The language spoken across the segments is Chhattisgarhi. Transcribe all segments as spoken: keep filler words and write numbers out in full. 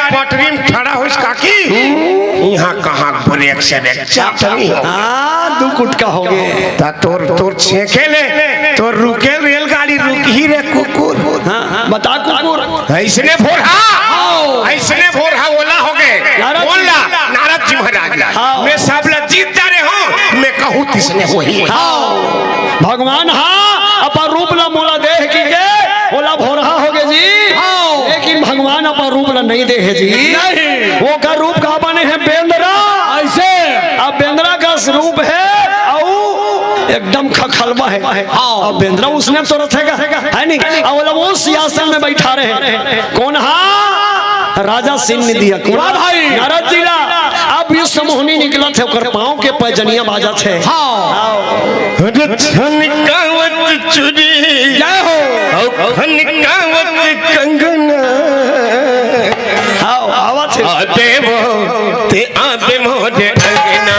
पटरी में खड़ा होइस काकी, इहाँ कहाँ ब्रेक से ब्रेक चटनी हो। हाँ, दू कुटका हो गए। त तोर, तोर छेंके ले, तोर रुके रेलगाड़ी रुकही रे कुकुर। हाँ, हाँ, बता कुकुर। अइसने भोरहा, हाँ। अइसने भोरहा ओला हो गए। नारद जी। ओला, नारद जी महाराज। हाँ। मैं सब ला जीत डारे हँव, मैं कहूँ तिसने होही। हाँ। भगवान हा अपन रूप ला मोला देह की के, ओला भोरहा हो गए जी। हाँ। लेकिन भगवान अपन रूप ला नहीं दे हे जी। नहीं। ओकर रूप का बने हे बेंदरा। अइसे। अब बेंदरा का रूप हे, अउ एकदम खखलवा हे। हाँ। अब बेंदरा उसने तो रथेगा, है नहीं? अब ओला वो सिंहासन में बैठा रहे। कोन हा? राजा सिंह ने दिया। कोन? वाह भाई। नारद जी ला। अब विश्व मोहनी निकलत हे, ओकर पाँव के पैजनिया बाजत हे। हाँ। अरे छनकावत चूड़ी, जय हो। अउ खनकावत कंगना। हाँ, आवत हे। आबे वो, ते आबे मोरे अंगना।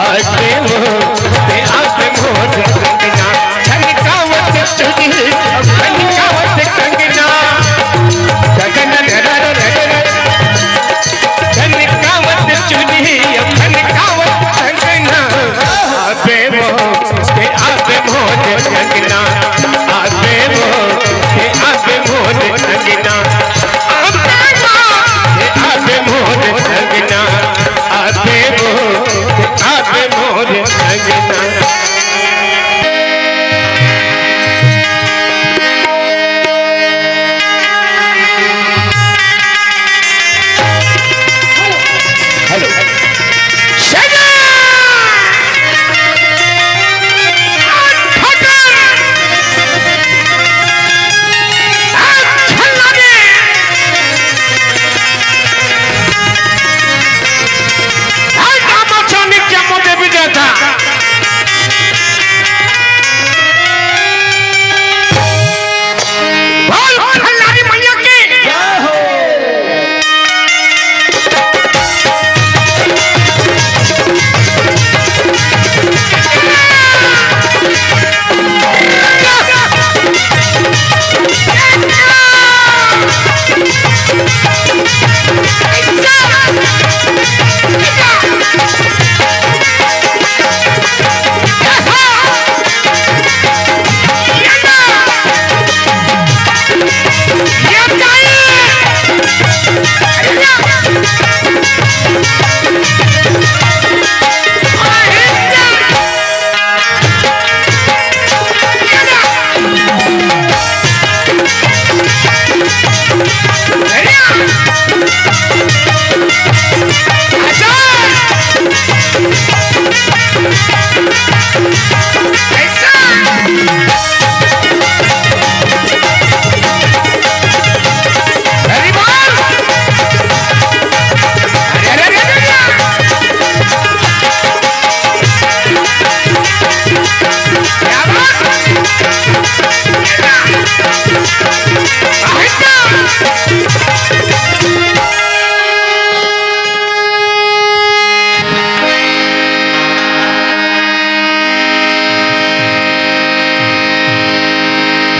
आबे वो, ते आबे मोरे अंगना। छनकावत चूड़ी, खनकावत कंगना। गगन गरर गरर। खनकावत चूड़ी, खनकावत कंगना। आबे वो, ते आबे मोरे अंगना। आबे वो, ते आबे मोरे अंगना। आबे वो, ते आबे मोरे अंगना। आबे वो, ते आबे मोरे अंगना। हेलो। बोल, बोल, हल्लारी मैया की। जय हो।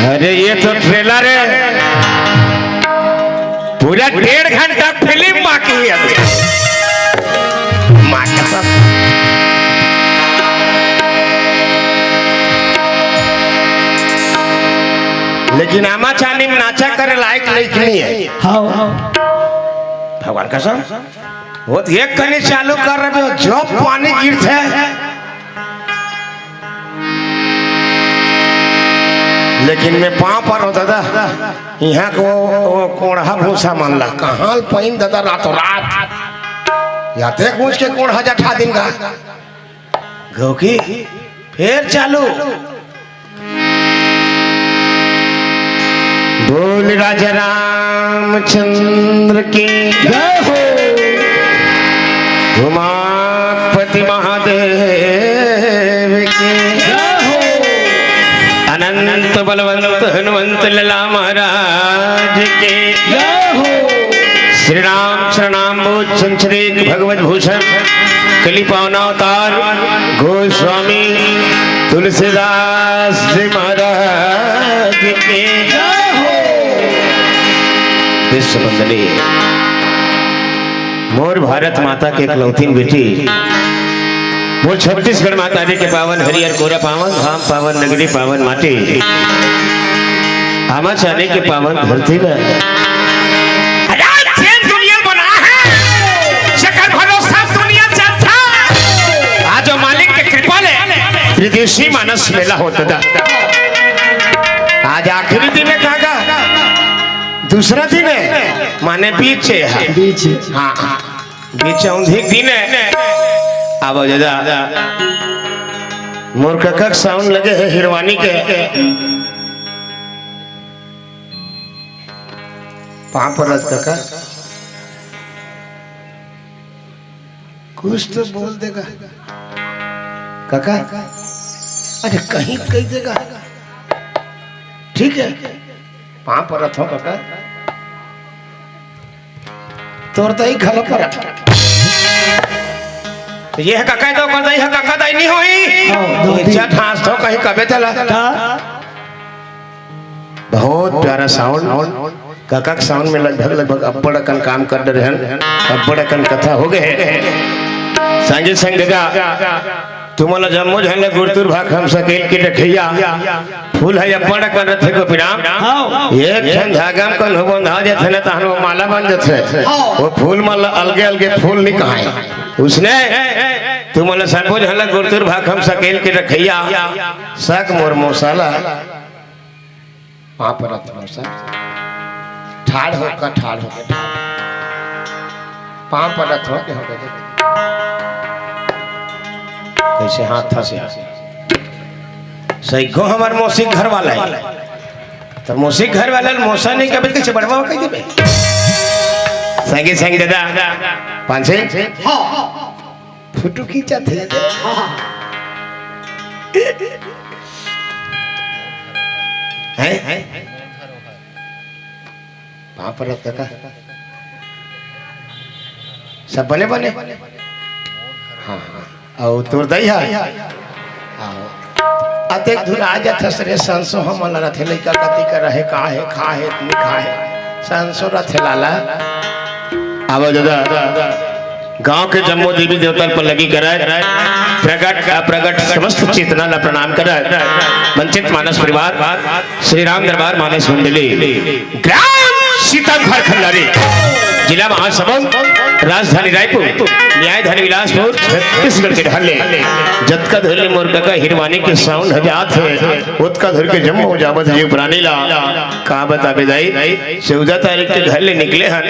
अरे, ये तो ट्रेलर है, पूरा डेढ़ घंटा फिल्म बाकी है अभी। माँ कसम। लेकिन आमा चानी में नाचा करे लायक लइक नहीं है। हाँ। भगवान कसम। वो तो एक कनी चालू कर रहे हो, जो पानी गिरथे। लेकिन मैं पाँव पर हूँ दादा, यहाँ को वो कोढ़ा भूसा मन ला, कहाँ पाइन दादा रातों रात, या ते कुछ के कोढ़ा जठा दिन का। घोकी, फिर चालू। बोल राजा रामचंद्र की जय हो। उमापति महादेव की जय हो। अनंत बलवंत हनुमंत लला महाराज की जय हो। श्री राम शरणाम्बोज संचरित भगवत भूषण कली पावनावतार गोस्वामी तुलसीदास जी महाराज की जय हो। विश्व वंदनीय मोर भारत माता के एकलौतिन बेटी, मोर छत्तीसगढ़ माता जी के पावन हरियर कोरा पावन, धाम पावन, नगरी पावन माटी। आमा चानी के पावन धरती में। अरे, जेन दुनिया बना है, जेकर भरोसा दुनिया चलता। आज वो मालिक के कृपा ले, विदेशी मानस मेला होता था। आज आखिरी दिन है, काका, दूसरा दिन है, माने बीच है। बीच। हाँ, हाँ। बीच औंधी दिन है। अब दादा, मोर कका के साउंड लगे है हिरवानी के। पाँव परत कका, कुछ तो बोल देगा कका। अरे, कहीं कह देगा। ठीक है, पाँव परत हो कका। तोर दई घलो परत। ये है कका, तो कर दई है कका, दई नहीं होई। हाँ, दो ये दिन। चट हाँस तो कहीं कबे तला। का? बहुत प्यारा साउंड। कका के साउंड में लगभग, लगभग अब्बड़ अकन काम कर डरे हन, अब्बड़ अकन कथा हो गए हैं। संगे संग दादा, तुमन ला जम्मो झन ला गुरतुर भाखम सकेल के रखैया। फूल है अब्बड़ अकन रथे गोपीराम। हाँ। एक ठन धागा म कन्हू बंधा जथे न, तहन वो माला बन जथे। हाँ। वो फूल मन ला अलगे अलगे फूल नहीं कहाए। उसने तुमन ला सबो झन ला गुरतुर भाखम सकेल के रखैया। सक मोर मोसा ला। पाँव परत हो सब। ठाढ़ होकर, ठाढ़ होकर, ठाढ़। पाँव परत हो के हो गए। कैसे हाथ था से। सही को हमार मौसी घर वाला है। तो मौसी घर वाला मोसा नहीं कबे, कैसे बड़वा कह देबे? संगे संग दादा, पाँच सौ। हाँ। फोटो खींचा थे। हाँ। हैं? पाँव परत कका। सब बने बने? हाँ, हाँ। अउ तोर दई हा? हाँ। अतेक धुन आ जाथस रे, संसो हमन ला रथे, लइका कति कर रहे, का हे, खा हे, नी खा हे। संसो रथे लाला। आवा दादा, गांव के जम्मो देवी देवता पर लगी करत, प्रगट अप्रगट समस्त चेतना ला प्रणाम करत, वंचित मानस परिवार, श्री राम दरबार मानस मंडली, ग्राम सीताघर खंडारी, जिला महासमुंद, राजधानी रायपुर, न्यायधानी बिलासपुर, छत्तीसगढ़ के ढाले जतका धुर मोर कका हिरवानी के साउंड ह जात हे, ओतका धुर के जम्मो जावत जीव प्राणी ला। का बताबे दाई, चौदह तारीख के घर ले निकले हन,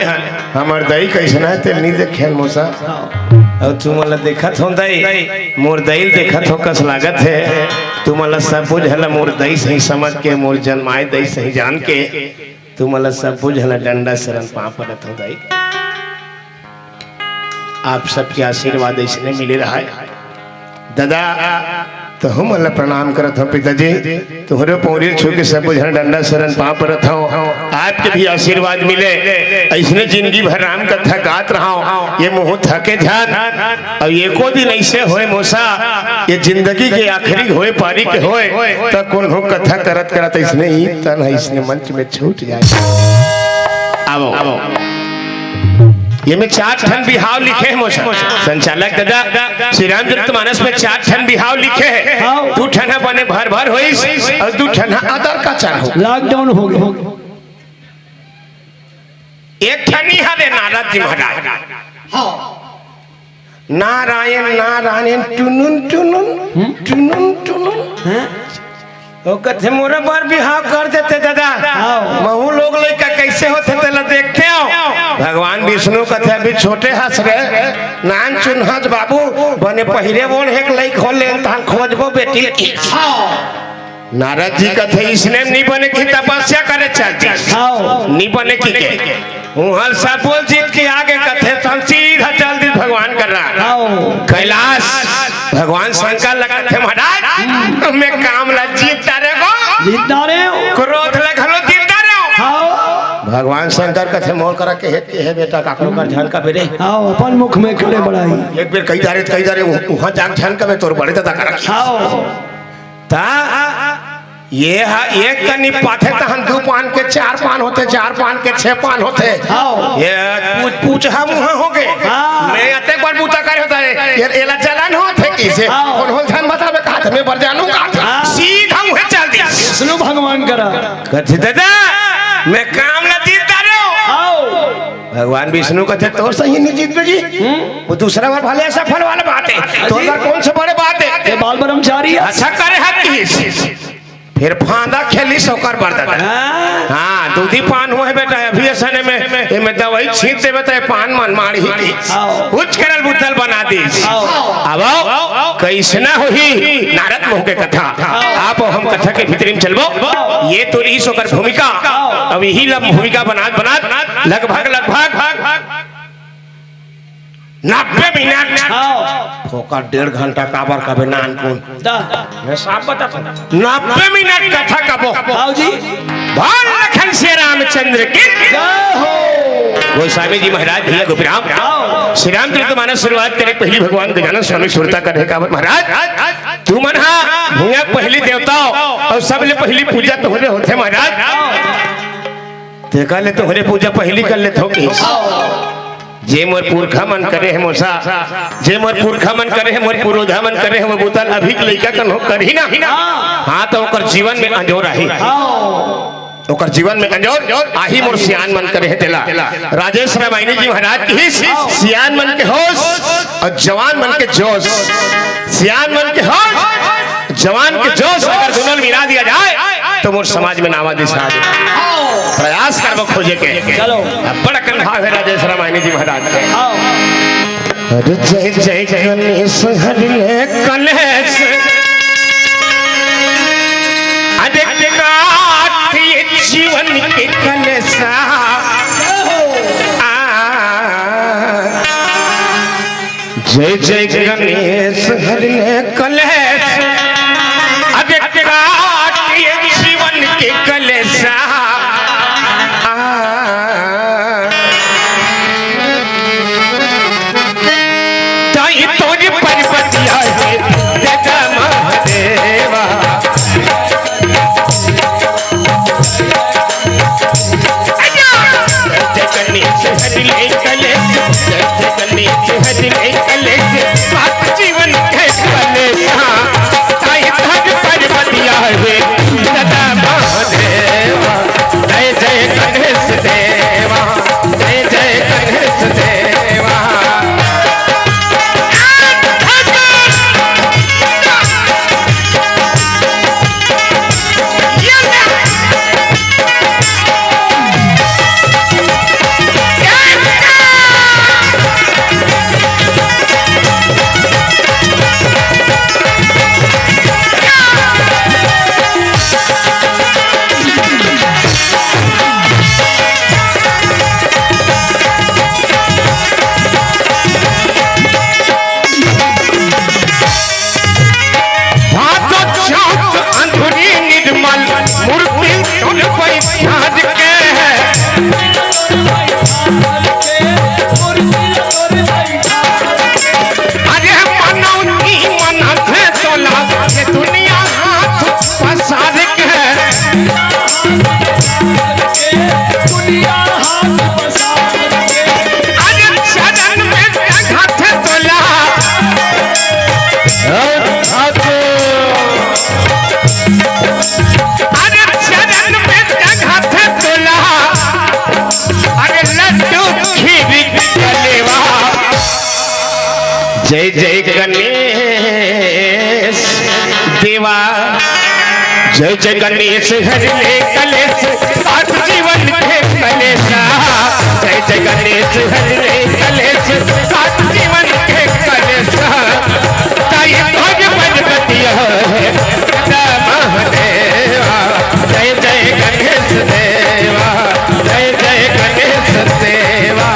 हमर दाई कइसना हे तेल नी देखे हन मोसा। अउ तुमन ला देखत हो दाई, मोर दाई ल देखत हो कस लागत हे। तुमन ला सबो झन ला मोर दाई सही समझ के, मोर जनमाय दाई सही जान के, तुमन ला सबो झन ला डंडा शरण पाँव परत हो दाई। आप सबके आशीर्वाद अइसने मिले रहय। दादा, तहू मन ला प्रणाम करत हंव पिताजी, तुंहरो पौरी छू के सबो झन डंडा शरण पाँव परत हंव। आपके भी आशीर्वाद मिले, अइसने जिंदगी भर राम कथा गात रहंव, ये मुंह थके झन। अउ एको दिन अइसे होय मोसा, ये जिंदगी के आखिरी होय पारी के होय, त कोनो कथा करत करत अइसने ही तन ह अइसने मंच में छूट जाय। आवो, आवो। ये में चार ठन बिहाव लिखे हे मोसा। संचालक दादा, श्री रामचरित मानस में चार ठन बिहाव लिखे हे। हाँ। दू ठन ह बने भर भर होइस अउ दू ठन ह अदर कचर हो। लॉकडाउन हो गए। एक ठन ही हरे नारद जी महाराज। हाँ। नारायण, नारायण, टुनुन, टुनुन, हम्म? टुनुन, टुनुन। हैं? वो कथे, "मोर बर बिहाव कर देते दादा।" हाँ। महू लोग लइका कइसे होथे, तेला देखते हो। भगवान विष्णु कथे, "अभी छोटे हस रे, नान चुन हस बाबू, बने पहिरे ओढ़े के लइक हो लेन, तहां खोजबो बेटी।" हाँ। नारद जी कथे, "इसने नी बने की तपस्या करे चल जी।" हाँ। नी बने की के। उहाँ सब बोल जीत के आगे कथे, "हम सीधा चल दी भगवान कर रहा।" हाँ। कैलाश, भगवान शंकर ला कथे, "महाराज, मैं काम ला जीत डारे गो।" जीत डारे हो। क्रोध ला घलो जीत डारे हो। हाँ। भगवान शंकर कथे, "मोर करा के हे, के हे बेटा, काकरो कर झन कबे रे।" हाँ, अपन मुख में करे बड़ाई। एक बेर कही डारे, कही डारे, उ-, उहाँ जाके झन कबे, तोर बड़े दादा करा। हाँ। ता ये हा, एक कनी पाथे तहन दू पान के चार पान होथे, चार पान के छह पान होथे। हाँ। ये पूछ, पूछहा मुहा हो गे। हाँ। मैं अतेक बार बूता करे होता है। ये एला जलन होथे किसे? हाँ। कौन होल धन बताबे कहा था, मैं बर जानू कहा था। हाँ। सीधा मुहे चल दी। विष्णु भगवान करा। कथे दादा, मैं काम न जीत डारे हो। आओ। भगवान विष्णु कथे, "तोर सही नहीं जीत जी। हम्म। वो दूसरा बार भले असफल वाला बात है। अच्छा तोर जी। बार कौन सा बड़े बात है?" ये बाल ब्रह्मचारी है। अच्छा करे हकीस। फिर फांदा खेली सोकर बर दादा। हाँ। हाँ, दूधी पान हुआ है बेटा, अभी ऐसा में, में दवाई छींट देवे तो ये पान मन मार ही दी। आओ। कुछ करल बुद्धल बना दीस। आओ। अब आओ, कैसना होही नारद मुंह के कथा। आओ। आप हम कथा के भीतरी में चलबो। आओ। ये तो रहीस ओकर भूमिका। आओ। अब यही लब भूमिका बनात बनात लगभग, लगभग नब्बे मिनट। आओ। फोकट डेढ़ घंटा काबर कबे नानकुन। दा। मैं साफ बताता हूँ। नब्बे मिनट कथा कबो। आओ जी। भगवान लखन सिया रामचंद्र की। जय हो। गोस्वामी जी महाराज, भैया गोपीराम। आओ। श्री रामचरित मानस शुरुआत करे पहली भगवान गजानन स्वामी सुरता करे काबर महाराज। तुमन हा भुइयां पहली देवता हो और सबले पहली पूजा तोहरे होथे महाराज। तेकर ले तोहरे पूजा पहली कर लेथों कि। जे मोर पुरखा मन करे हे मोसा, जे मोर पुरखा मन करे हे, मोर पुरोधा मन करे हे, वो बुता ल अभी के लइका कन हो करही ना। हाँ, तो ओकर जीवन में अंजोर आही। ओकर जीवन में अंजोर आही, मोर सियान मन करे हे तेला। राजेश रामायणी जी महाराज की ही सियान मन के होश और जवान मन के जोश। सियान मन के होश, जवान के जोश अगर दुनों मिला दिया जाए, तो मोर समाज में नावा दिशा आ जाए। प्रयास करबो खोजे के। चलो। बड़ अकन भाव है राजेश रामायणी जी महाराज के। आओ। अरे जय जय गणेश हरि ले कलेश। अरे काट ये जीवन के कलेश। आ। जय जय गणेश हरि ले कलेश। अरे काट ये जीवन के कलेश। ताई तोरी परबतिया हे दादा महादेवा। जय गणेश हरि ले कलेश, जय गणेश हरि ले कलेश, काट जीवन के कलेश। ताई तोरी परबतिया हे दादा महादेवा। जय जय गणेश देवा। जय जय गणेश देवा। भादो चौथ अंधुरी निर्मल, मूर्ति तोर बैठार के। अरे मनौती मनत हे तोला, ये दुनिया हाथ पसार के। अरे चरण में चढ़त तोला। अरे चरण में चढ़त तोला। अरे लड्डू खीर कलेवा। जय जय गणेश देवा। जय जय गणेश हरि ले कलेश, काट जीवन के कलेशा। जय जय गणेश हरि ले कलेश, काट जीवन के कलेशा। ताई भज परबतिया हे दादा महादेवा। जय जय गणेश देवा। जय जय गणेश देवा।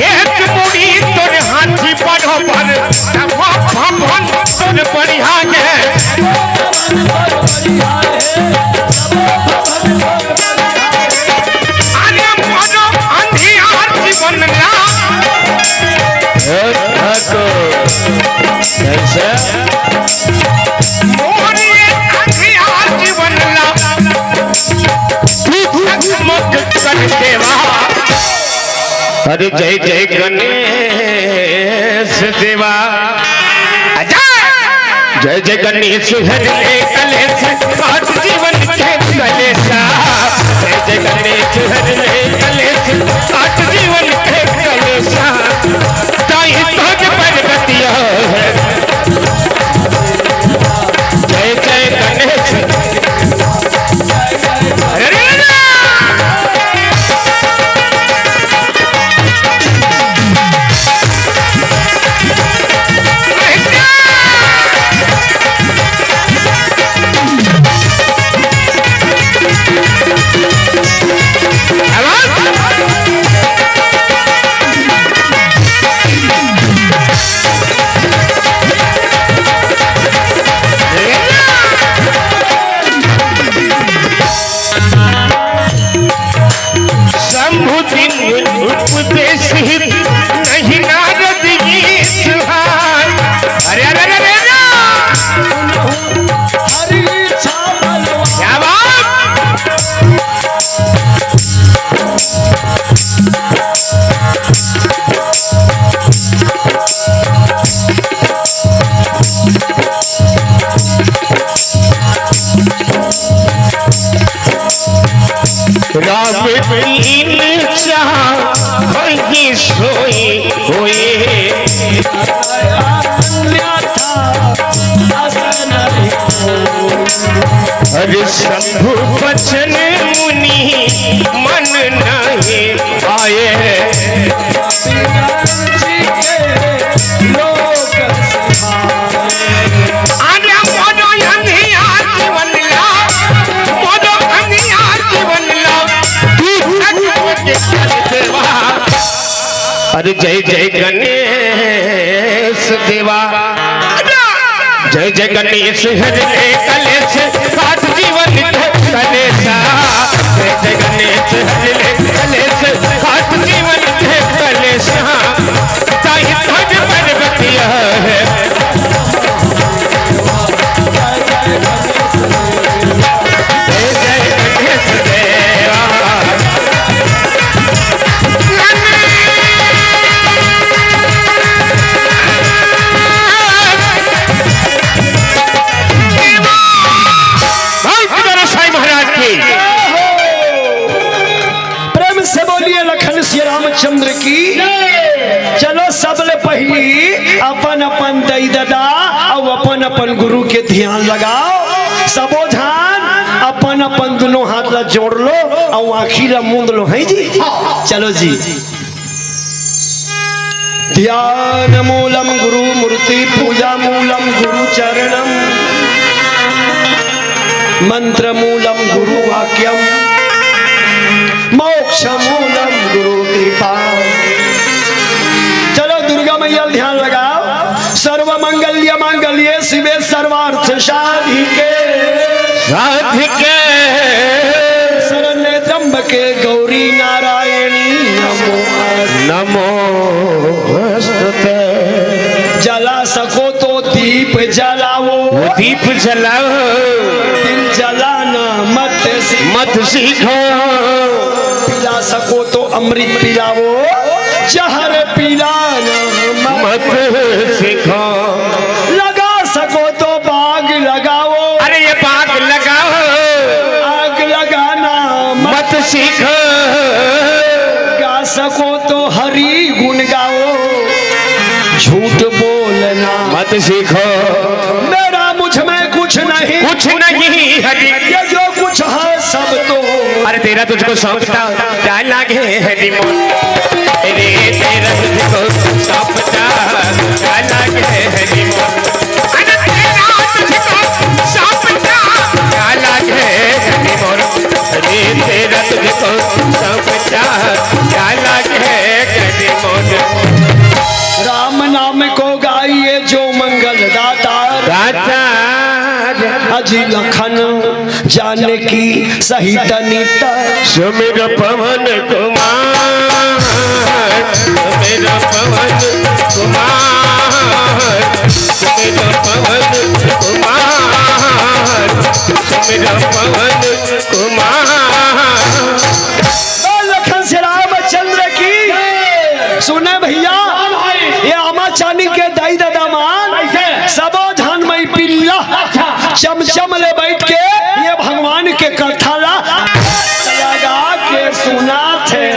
एक मुड़ी तोर हाथी बरोबर, तब भवन तोर बढ़िया गे। अरे मोरो अंधियार जीवन ला। हे ठाकुर, कैसे? मोर ये अंधियार जीवन ला तू जगमग कर देवा। अरे जय जय गणेश देवा। अजय! जय जय गणेश हर ले कलेश, काट जीवन के कलेशा। जय जय गणेश हर ले कलेश, काट जीवन के कलेशा। ताई तोज पर्वतिया है। जय जय गणेश। अरे रे रे रे। शंभु दिन उपदेश हित, नहीं नारद गीत हाय। अरे, अरे, अरे, अरे, अरे। क्या बात? राम दीन चाहहि सोई होई। अरे शंभु बचन मुनि मन नहीं आए। अरे मोरो अंधियार जीवन ला, मोरो अंधियार जीवन ला, तू जगमग कर देवा। अरे जय जय गणेश देवा। जय जय गणेश हर ले कलेश, काट जीवन के कलेशा। जय जय गणेश हर ले कलेश, काट जीवन के कलेशा। ताई तोज पर्वतिया है। जय जय गणेश देवा। बोल सिद्धेश्वर साईं महाराज की। प्रेम से बोलिए लखन सिया रामचंद्र की। चलो, सबले पहिली अपन अपन दई ददा अउ अपन अपन गुरु के ध्यान लगाओ। सबो झन अपन अपन दुनों हाथ ला जोड़ लो अउ आँखी ला मूंद लो, है जी? चलो जी। ध्यान मूलम गुरु मूर्ति, पूजा मूलम गुरु चरणम, मंत्र मूलम गुरु वाक्यम, मोक्ष मूलम गुरु कृपा। चलो दुर्गा मैया ध्यान लगाओ। सर्व मंगल्य मांगल्ये शिवे सर्वार्थ साधिके। साधिके। शरण्ये त्र्यंबके गौरी नारायणी नमो। नमोस्तुते। जला सको तो दीप जलाओ। वो दीप जलाओ। दिल जलाना मत सीखो। मत सीखो। पिला सको तो अमृत पिलाओ। जहर पिलाना मत मत सीखो। लगा सको तो बाग लगाओ। अरे ये बाग लगाओ। आग लगाना मत मत सीखो। गा सको तो हरि गुण गाओ। झूठ बोलना मत सीखो। मेरा मुझ में कुछ नहीं। कुछ नहीं हरि। ये जो कुछ है सब तो। अरे तेरा तुझको सौंपता, क्या लागे हरि मोर। अरे तेरा तुझको सौंपता, क्या लागे हरि मोर। अरे तेरा तुझको सौंपता, क्या लागे जी लखन जानकी सहित नित। सुमिर पवन कुमार, सुमिर पवन कुमार, सुमिर पवन कुमार, सुमिर पवन कुमार। बोल लखन श्याम रामचंद्र की। सुने भैया, ये आमा चानी के दाई ददा मन, सबो झन मई पिल्ला चमचम ले बैठ के ये भगवान के कथा ला लगा के सुनाथे।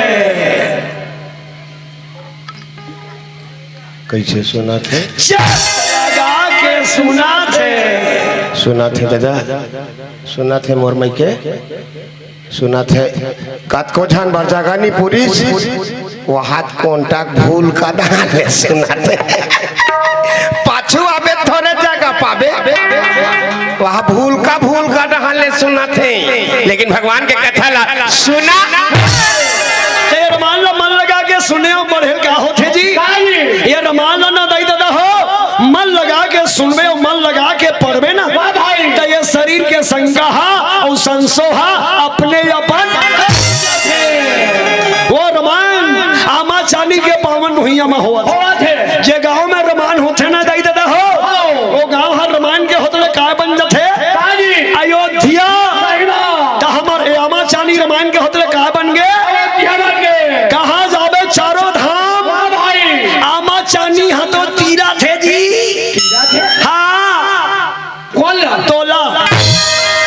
कइसे सुनाथे? लगा के सुनाथे। सुनाथे ददा, सुनाथे मोर मई के। सुनाथे, कतको झन बर जगह नी पुरिस, वहां कोंटा भूल का दाने सुनाथे। पाछू आबे थोरे जगह पाबे, वहां भूल का भूल का डहान ले सुनाथे, लेकिन भगवान के कथा ला सुना। ये रमान ला मन लगा के सुने अउ पढ़े का होथे जी? ये रमान ला ना दाई ददा हो, मन लगा के सुनबे अउ मन लगा के पढ़बे ना, त ये शरीर के शंका हा अउ संसो हा अपने अपन। वो रमान आमा चानी के पावन भुइयां म होवत हे। जे गांव में रमान होथे ना दाई ददा हो, वो गांव हर रमान के होत ले काय बन जथे? अयोध्या। त हमर ए आमा चानी रमान के होत ले काय बन गे? कहां जाबे चारों धाम? आमा चानी हा तो तीरथ हे जी। हाँ। कोन ला? तोला।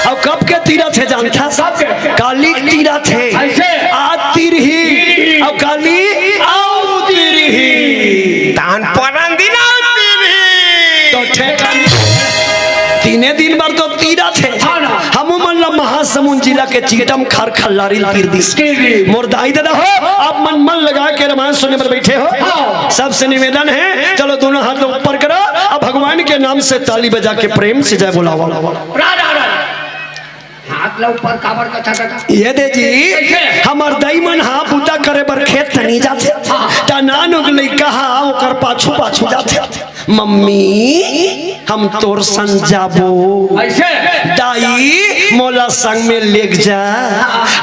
अउ कब के तीरथ हे जानथा? कब के? काली के तीरथ हे। अइसे? आज तीरही। तीरही। अउ काली अउ तीरही। तान परन दिन अउ तीरही। तो ठेकान तीने दिन बर तो तीरथ हे। हाँ ना। हमू मन ला महासमुंद जिला के चीटम खार खल्लारी तीर दिस। तीर दिस। मोर दाई ददा हो, आप मन मन लगा के रमान सुने बर बैठे हो। हाँ। सबसे निवेदन हे, चलो दोनों हाथ ऊपर करो, अब भगवान के नाम से ताली बजा के प्रेम से जय बोलावा। रा, रा, रा। हाथ ला ऊपर काबर का था, था, था? ये दे जी, कैसे? हमर दाई मन हा बूता करे बर खेत तनी जाथे। हाँ। त नानुक लइका हा ओकर पाछू पाछू जाथे। मम्मी, हम तोर संग जाबो। अइसे? दाई, मोला संग में लेग जा।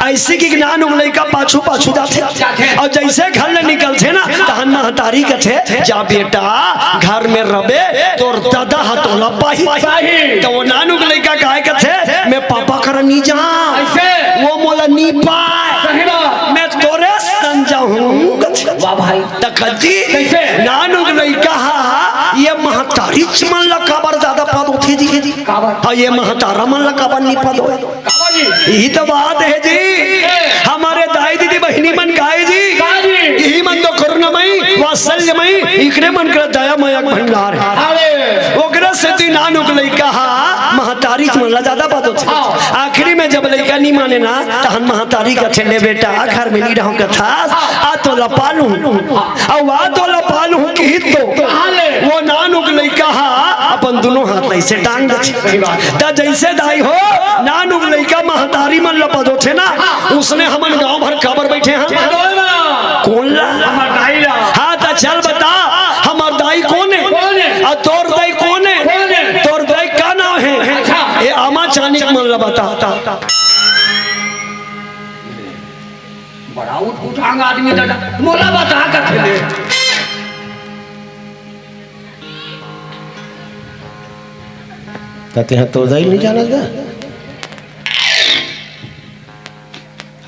अइसे कि नानुक लइका पाछू पाछू जाथे। जाथे। अउ जइसे घर ले निकलथे ना, तहन महतारी कथे, "जा बेटा, घर में रबे, तोर ददा ह तोला पाही।" पाही। त वो नानुक लइका काय कथे, "मैं पापा करा नी जांव। अइसे? वो मोला नी पाय। सही बात। मैं तोरे संग जाहूं।" वाह भाई। त कजी, कइसे? नानुक लइका हा, ये महतारीच मन ला काबर जादा पद होथे जी? काबर? अउ ये महतारा मन ला काबर नी पद होय? काबर जी? इही तो बात हे जी। ए। हमर दाई दीदी बहिनी मन काय जी? काय जी? इही मन तो करुणामयी, वात्सल्यमयी, इकरे मन के दया मया के भंडार हे। अरे। ओकरे सेती नानुक लइका हा, महतारीच मन ला जादा पद होथे। हाँ। आखिरी में जब लइका नी माने ना, तहन महतारी कथे, "ले बेटा, घर में नी रहंव कथस, आ तोला पालहूं।" अउ आ तोला पालहूं किही तो, कहाँ ले? वो नानुक लइका हा अपन दुनों हाथ ला अइसे टांग देथे। सही बात है। त जइसे दाई हो, नानुक लइका महतारी मन ला पद होथे ना, हाँ। उसने हमन गांव भर काबर बैठे हन? पदोए ला। कोन ला? हमर दाई ला। हाँ, त चल बता, हमर दाई कोन हे? कोन हे? अउ तोर दाई कोन हे? कोन हे? तोर दाई का नांव हे? अच्छा। ए आमा चानी मन ला बता। बड़ा उठपुठांग आदमी दादा, मोला बता कथे ले। त तेहा तो दाई नहीं जाना गा।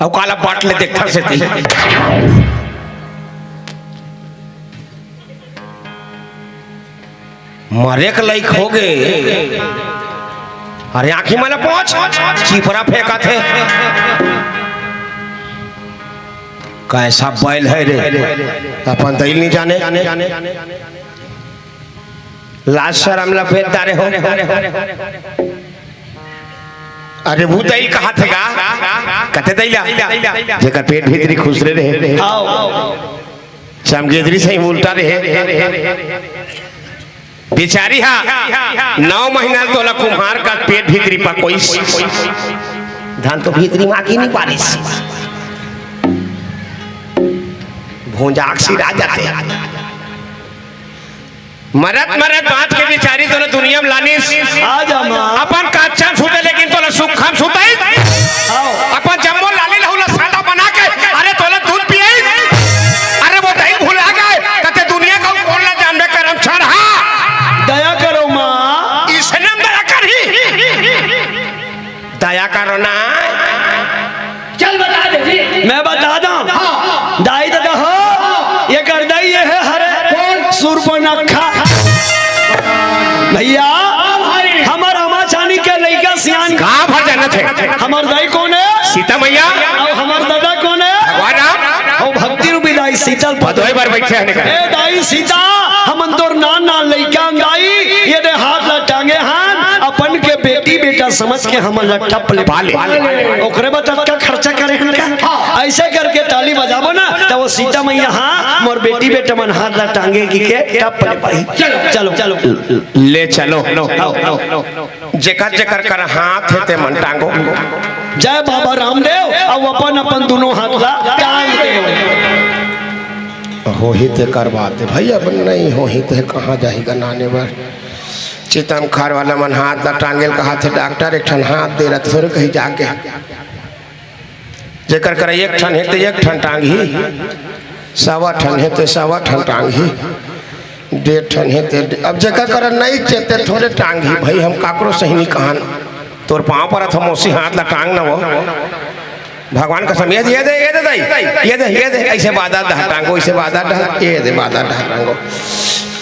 अउ काला बाट ले देखथस ते। मरे के लइक हो गे। अरे आंखी मन ला पोंछ, चिपरा फेंकत हे। कैसा बैल है रे, अपन दई ल नहीं जाने। लाज शरम ला बेच डारे हो। अरे वो दई ल कहाथे गा, कथे दई ला, जेकर पेट भीतरी खुसरे रहे। चमगेदरी सही उल्टा रहे। बेचारी हा नौ महीना तोला कुम्हार का पेट भीतरी पकोइस। धान तो भीतरी मां की नहीं पारिस। भोंजाक सिरा जाथे। मरत मरत बांच के बेचारी तोला दुनिया में लानिस। आ जा मां। अपन काछा सूत सुखम सुतई। आओ। अपन जम्मो लाली लहू ला सादा बना के, अरे तोला दूध पियई। अरे वो दही भुला गए, कते दुनिया का कौन ला जानबे करम छरहा। दया करो माँ। इसने हम दया करही। दया करो ना। चल बता दे जी। मैं बता दूं। हाँ। दाई ददा हो, ये कर दाई ये है हरे कौन? सुरपनखा। भैया, हाँ भाई। हमर अमा चानी के लइका सियान। गाँव भर जानत हे। हमर दाई कौन है? सीता मैया। और हमर दादा कौन है? भगवान राम। और भक्ति रूपी दाई सीतल पदोय बर बैठे हैं निकल। ए दाई सीता, हमन तोर नान नान लइका हन दाई, ये दे हाथ ला टांगे हन, अपन के बेटी बेटा समझ के हमन ला टप ले पाले। ओकरे बर ततका खर्चा करे हन का? ऐसे करके ताली बजाबो ना, त वो सीता मैया, हाँ, मोर बेटी बेटा मन हाथ ला टांगे कि के टप ले पाही। चलो, चलो। ले चलो। आओ, आओ। जेकर जेकर कर हाथ हे ते मन टांगो। जय बाबा रामदेव, अब अपन अपन दोनों हाथ ला टांग दे। होही ते कर बात हे भाई, अब नहीं होही ते कहाँ जाही गनाने बर। चितम खार वाला मन हाथ ला टांगेल कहा थे डॉक्टर, एक ठन हाथ दे रहा थोड़े कहीं जाके। जेकर करा एक ठन हे ते एक ठन टांगही, सवा ठन हे ते सवा ठन टांगही, डेढ़ ठन हे ते डे-, अब जेकर करा नहीं चेते थोड़े टांगही भाई, हम काकरो सही नहीं कहन। तोर पाँव परत हो मौसी, हाथ ला टांग ना वो। भगवान कसम, ये दे, ये दे, ये दे दाई, ये दे, ये दे, ऐसे बादा डहा टांगो, ऐसे बादा डहा, ये दे बादा डहा टांगो।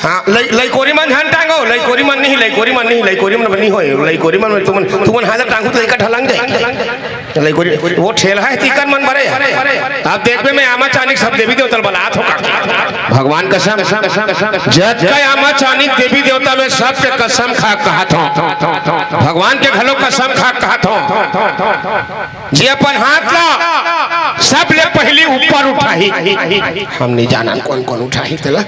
हाँ, लई, लईकोरी मन झन टांगो, लईकोरी मन नहीं, लईकोरी मन नहीं, लईकोरी मन नहीं होय, लईकोरी मन तुमन, तुमन हाथ टांगो तो एक ढलंग जाए। लईकोरी, वो ठेला हे तीकर मन बरे। आप देखबे मैं आमा चानिक सब देवी देवता ल बलात हो का। भगवान कसम, जतका आमा चानिक देवी देवता में सबके कसम खा कहत हो। भगवान के घलो कसम खा कहत हो। जे अपन हाथ ला सबले पहिली ऊपर उठाही। हम नहीं जानन कौन कौन उठाही तेला।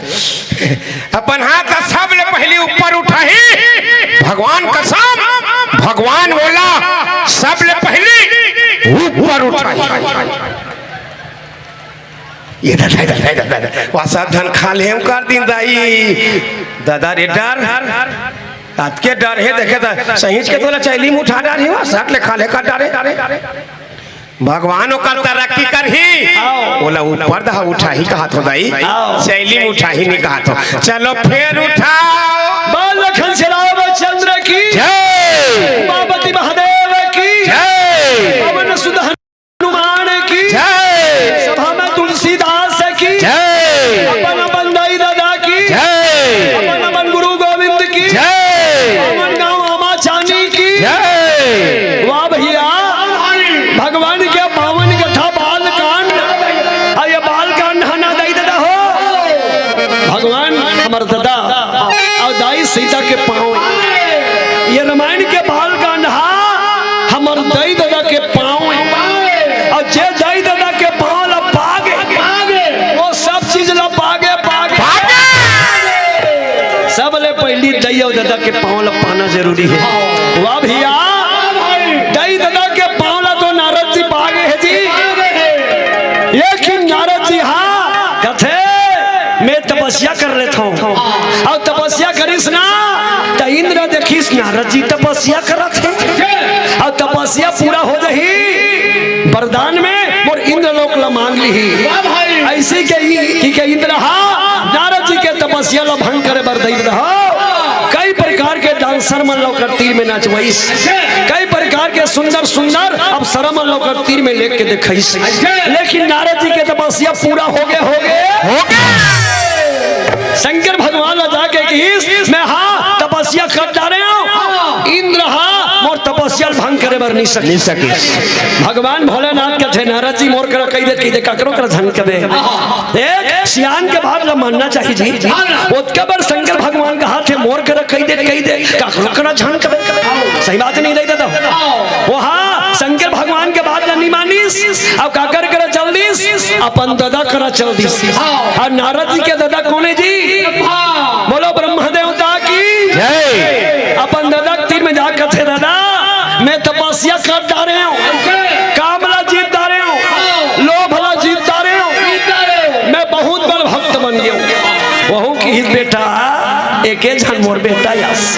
अपन हाथ ला सबले पहिली ऊपर उठाही। भगवान कसम, भगवान बोला सबले पहिली ऊपर उठाही। ये दादा, दादा, दादा, दादा। वा सब धन खा ले हम कर दिन दाई। दादा रे डर। अतके डर हे देखे त सहीच के तोला चैली में उठा डारही वा, सट ले खा ले कर डारे। भगवान ओकर तरक्की करही। आओ। ओला ऊपर दहा उठाही कहत हो दाई। आओ। चैली में उठाही नहीं कहत हो। चलो फेर उठाओ। बाल लखन श्याम चंद्र की जय। उमापति महादेव की जय। पवन सुत हनुमान की जय। सभा में तुलसीदास की जय। अपन अपन दाई दादा की जय। अपन अपन गुरु गोविंद की जय। अपन गाँव आमा चानी की जय। वाह भैया, भगवान के पावन कथा बाल कांड। अब ये बाल कांड हना दाई दादा हो। भगवान हमर दादा और दाई सीता के पाँव। ये रामायण के बाल कांड हा हमर दाई दादा के पाँव। और जे दाई दादा के पाँव ला पागे, वो सब चीज ला पागे, पागे। सबले पहली दाई और दादा के पाँव ला पाना जरूरी है। वाह भैया, दाई दादा के पाँव ला तो नारद जी पागे है जी। लेकिन नारद जी हा कथे, मैं तपस्या कर लेथव। अउ तपस्या करिस ना, त इंद्र देखिस नारद जी तपस्या करत हे। अउ तपस्या पूरा हो जाही, वरदान में मोर इंद्रलोक ला मांग लिही। वाह भाई। ऐसे के ही, कि के इंद्र हा नारद जी के तपस्या ला भंग करे बर दई रहा। कई प्रकार के डांसर मन ला ओकर तीर में नचवाइस, कई प्रकार के सुंदर सुंदर अप्सरा मन ला ओकर तीर में लेके दिखाइस। लेकिन नारद जी के तपस्या पूरा हो गए, हो गए। हो गए। शंकर भगवान ला जाके कहिस, मैं हा तपस्या कर डारे हूँ, इंद्र हा मोर तपस्या भंग करे बर नहीं सके। नहीं सके। भगवान भोलेनाथ कथे, नारद जी मोर करा कही दे, कही दे, ककरो करा झन कबे। एक सियान के बात ला मानना चाहिए जी। ओतका बर शंकर भगवान कहा थे, मोर करा कही दे, कही दे, ककरो करा झन कबे। सही बात नहीं दे दादा। वो हा शंकर भगवान के बात ला नहीं मानिस, अब काकर करा चल दिस, अपन दादा करा चल दिस। और नारद जी के दादा कौन है जी? बोलो ब्रह्मा देवता की जय। अपन दादा के तीर में जाकर थे, दादा मैं तपस्या कर डारे हूँ, काम ला जीत डारे हूँ, लोभ ला जीत डारे हूँ, मैं बहुत बड़ भक्त बन गया हूँ। वहू की बेटा, एके झन मोर बेटा यस,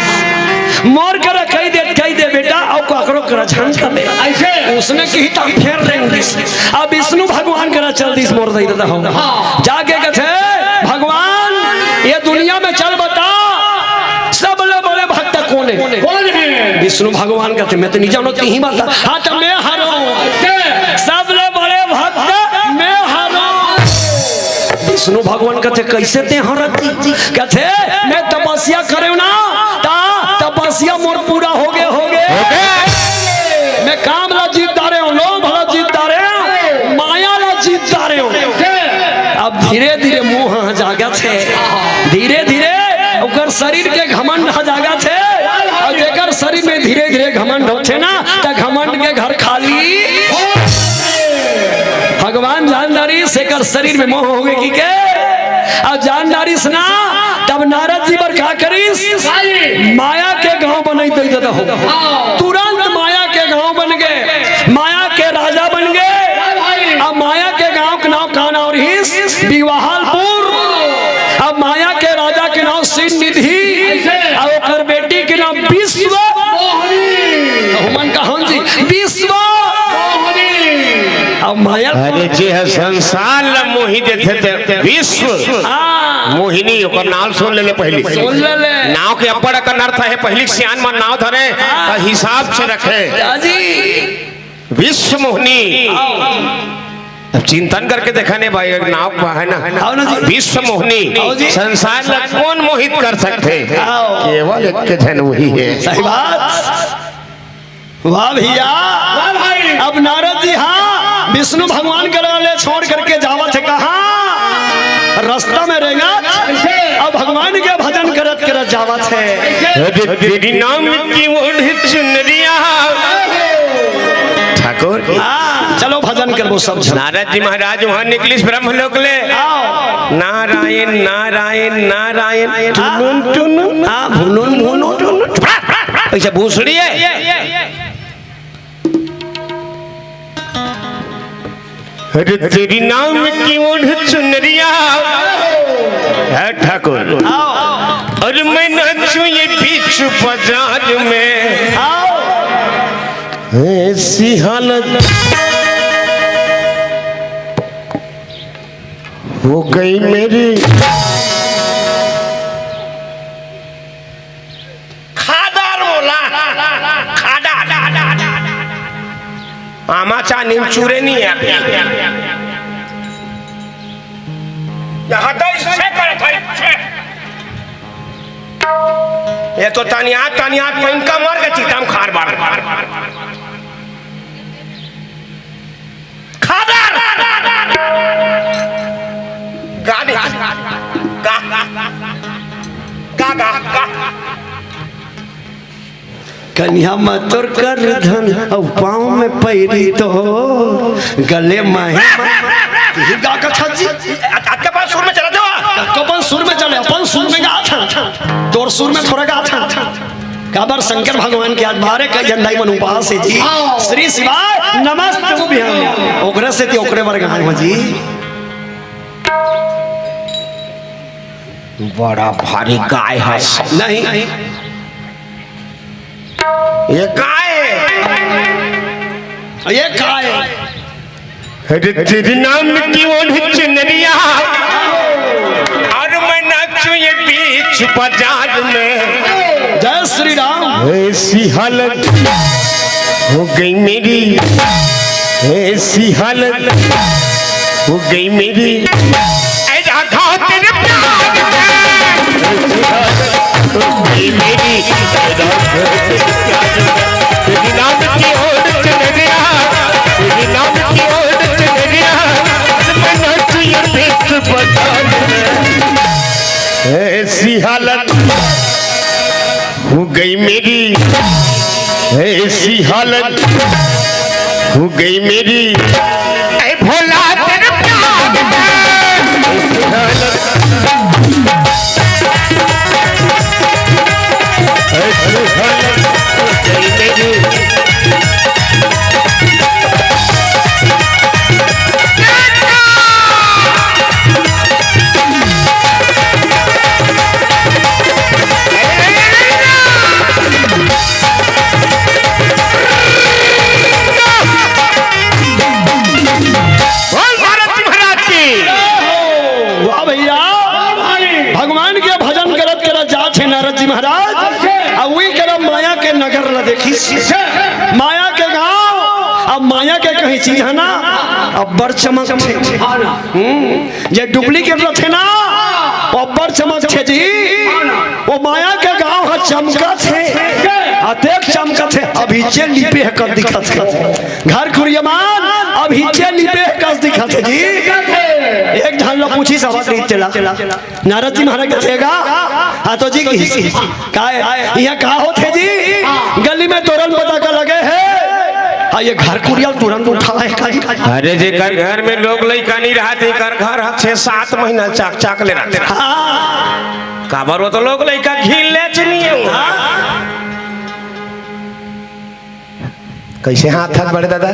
मोर करा कही दे, कही दे बेटा, अउ काकरो करा झन कबे। अइसे? उसने किही त फेर रेंग दिस। अब विष्णु भगवान करा चल दिस मोर दई ददा हो। हाँ। जाके कथे, "भगवान, ये दुनिया में चल बता, सबले बड़े भक्त कोन हे?" कोन हे? विष्णु भगवान कथे, "मैं तो नहीं जानों, तिही बता।" "हाँ, त मैं हरों।" अइसे? "सबले बड़े भक्त मैं हरों।" विष्णु भगवान कथे, "कइसे तें हरत?" कथे, "मैं तपस्या करेंव ना, त तपस्या मोर पूरा होगे, होगे। होगे। मैं काम ला जीत डारेंव, लोभ ला जीत डारेंव, माया ला जीत डारेंव।" अब धीरे-धीरे मोह ह जागत हे, धीरे-धीरे ओकर शरीर के घमंड ह जागत हे, अउ जेकर शरीर में धीरे-धीरे घमंड होथे ना, त घमंड के घर खाली। भगवान जान डारिस एकर शरीर में मोह होगे कहिके, अउ जान डारिस ना, तब नारद जी बर का करिस? माया के गांव बनई दई ददा हो। हाँ। तुरंत माया के गांव बन गे, माया के राजा बन गे। हाँ भाई। अब माया के गांव के नांव का नांव रहिस? बिवाहलपुर। अब माया के राजा के नांव श्रीनिधि। अइसे? अब ओकर बेटी के नांव विश्व मोहिनी। हमन कहन जी, विश्व मोहिनी। अब माया अरे, जे ह संसार ल मोहि देथे ते विश्व हाँ। मोहिनी, ओकर नांव सुन ले ले पहिली। सुन ले ले। नांव के अब्बड़ अकन अर्थ हे, पहिली सियान मन नांव धरे, हाँ। त हिसाब से रखे। हाँ जी। विश्व मोहिनी। हाँ। अब चिंतन करके देखा नहीं भाई, एक नांव का हे ना। हाँ ना जी। विश्व मोहिनी। हाँ जी। संसार ल कोन मोहित कर सकथे? हाँ। केवल एक झन उही हे। सही बात। वाह भइया। वाह भाई। अब नारद जी, हाँ, विष्णु भगवान करा ले छोड़ करके जावत हे कहाँ? रस्ता में रेंगत। अइसे? अब भगवान के भजन करत करत जावत हे। अइसे? अरे तेरी नाम की ओढ़ चुनरिया। ठाकुर। हाँ, चलो भजन करबो सब झन। नारद जी महाराज उहाँ निकलिस ब्रह्मलोक ले। आओ। नारायण, नारायण, नारायण। टुनुन, टुनुन। हाँ, भुनुन, भुनुन, टुनुन। अइसे भूसड़ी हे। अरे तेरी नाम की ओढ़ चुनरिया। हे ठाकुर। अरे मैं नाचूं ये बीच बाजार में। ऐसी हालत हो गई मेरी। खादर बोला, खादर। आमा चा नीम चूरे नहीं है अभी। यहाँ तो इससे करत है, इससे। ये तो तनिया, तनिया, पैन का मर के चीता में खार बार। खादर। गा दे। गा। गा, गा, गा। कनिहा म तोर करधन, अउ पाँव में पैरी तोर, गले म हे। यही गा कथा जी। अ-, अतका अपन सुर में चला देवा। अतका अपन सुर में चले, अपन सुर में गाथन। तोर सुर में थोड़ा गाथन। काबर शंकर भगवान के आज बारह कई झन दाई मन उपास हे जी। श्री शिवाय नमस्तुभ्यं। ओकरे सेती ओकरे बर गाय हो जी। बड़ा भारी गाय हे। नहीं। ये गाय। ये गाय। अरे तेरी नाम की ओढ़ चुनरिया, और मैं नाचूं ये बीच बाजार में। जय श्री राम। ऐसी हालत हो गई मेरी, ऐसी हालत हो गई मेरी। ऐ राधा तेरे प्यार में। ऐसी हालत हो गई मेरी, ऐ राधा तेरे प्यार में। तेरी नाम की ओढ़ चुनरिया, तेरी नाम की ओढ़ चुनरिया, मैं नाचूं ये बीच बाजार में। ऐसी हालत हो गई मेरी, ऐसी हालत हो गई मेरी। ऐ भोला तेरे प्यार में। ऐसी हालत माया के गांव, अब माया के कहीं चीज हे ना, अब्बड़ चमकथे। हम्म, जे डुप्लीकेट रथे ना, वो अब्बड़ चमकथे जी। वो माया के गांव ह चमकथे, अतेक चमकथे, अभीचे लिपे हे कस दिखथे। घर कुरिया मन अभीचे लिपे हे कस दिखथे जी। एक झन ल पूछिस, अवत रहिस तेला। नारद जी महाराज कथे गा, हाँ तो जी कहिस, "काय, इहाँ का होथे जी? गली में तोरन पताका लगे हे, अउ ये घर कुरिया ल तुरंत उठा हे का जी?" अरे, जेकर घर में लोग लइका नइ रहत, एकर घर ह छह सात महीना चाक चाक ले रहथे। हाँ। काबर, वो तो लोग लइका घिन लेच नइ हे। हाँ। कइसे हाथ हाथ बड़े दादा?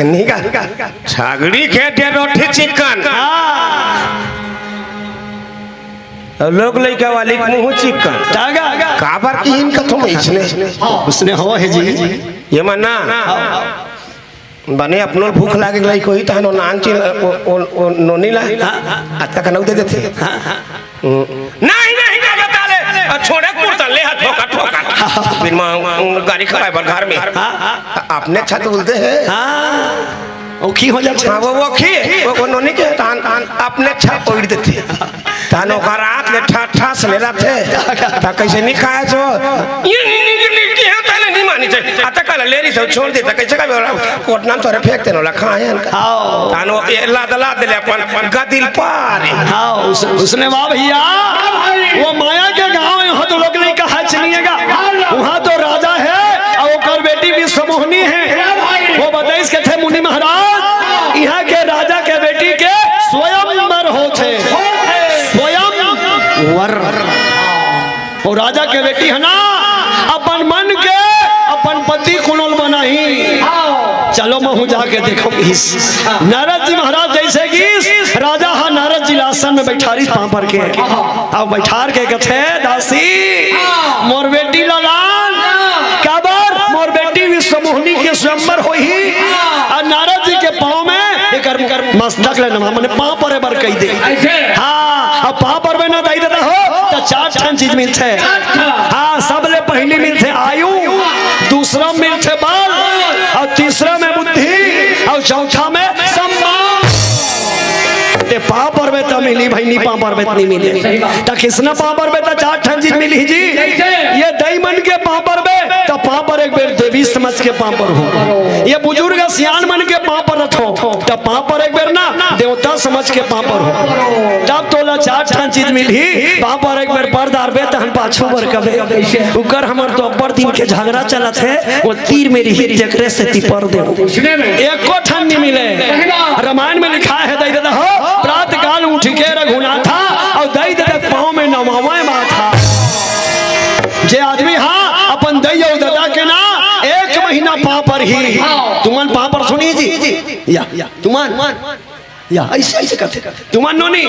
नहीं का? छागड़ी के डेढ़ रोटी चिकन। हाँ। अउ लोग लइका वाली के मुंह चिकन। दागा। काबर किहिन कथों अइसने। उसने हो हे जी। ये मन ना। बने अपनो भूख लागे के लइक होही, तहन ओ नान चिन, ओ, ओ, ओ नोनी ला। हाँ, हाँ। अतका कनऊ दे देथे। हाँ, हाँ। नहीं, नहीं, का बता ले? अ, छोड़े कुर्ता ले, हाथ ठोका, ठोका। बिन मां, गाड़ी खवाए बर घर में। हाँ, हाँ। अपने छत उलते हैं। हाँ। ओखी हो जाथे। हाँ, वो, वो खी, वो, वो नोनी के तान, तान अपने छत उड़ देथे। तान ओकर रात ले ठा, ठा से ले रहथे। ता कइसे नहीं खाए सो? ये नहीं, नहीं, नहीं, नहीं, नहीं, ताले नहीं मानी चाहिए। अतका ले रही सब छोड़ देता, कइसे का कोटना में तोरे फेंक देनो ला, खाए हन का? हाँ। तान वो ये लाद, लाद ले अपन गदिल पार। हाँ, उस, उसने वाह भैया, वो माया के गांव हे, उहाँ तो लोग लइका हे चिनिएगा। उहाँ तो राजा हे अउ ओकर बेटी विश्वमोहिनी हे। वो बताइस कथे, "मुनि महाराज, इहाँ के राजा के बेटी के स्वयंवर होथे।" स्वयंवर। अउ राजा के बेटी हे ना, अपन मन के अपन पति कोनो ल बनाही। चलो, महूं जाके देखहूं। नारद जी महाराज जइसे कि राजा ह नारद जी ला आसन में बइठारिस पांव पर के। अउ बइठार के कथे, "दासी, मोर बेटी ला लान।" काबर? मोर बेटी विश्वमोहिनी के स्वयंवर होही। अउ नारद जी के पांव में एकर मस्तक ले नमन, माने पांव परे बर कहि दे। अइसे? हाँ, अब पांव परबे ना दाई ददा हो, त चार ठन चीज मिलथे। चार ठन। हाँ, सबले पहिली मिलथे आयु, दूसरा मिलथे बल, अउ तीसरा में बुद्धि, अउ चौथा में सम्मान। ते पांव परबे त मिलही भई, नी पांव परबे त नी मिले। सही बात। त कइसना पांव परबे त चार ठन चीज मिलही जी। कइसे? ये दाई मन के पांव परबे त पांव परे एक बेर देवी समझ के पांव परहू। ये बुजुर्ग सियान मन के पांव परत हो त पांव परे एक बेर ना, देवता समझ के पांव परहू। तब तोला चार ठन चीज मिलही, पांव परे एक बेर पर डारबे, तहन पाछू बर कबे। उकर हमर तो अब्बड़ दिन के झगड़ा चलत हे, वो तीर मेर ही, तेकरे सेती पर देव। एको ठन नी मिले। रामायण में लिखाय हे, दाई ददा हो, प्रात काल उठ के रघुनाथा, अउ दाई ददा के पांव में नवावय माथा। जे आदमी हा अपन दाई अउ ददा के ना एक महीना पांव परही, तुमन पांव परथो नी जी, या, या, तुमन, या, अइसे, अइसे करथे, तुमन नोनी,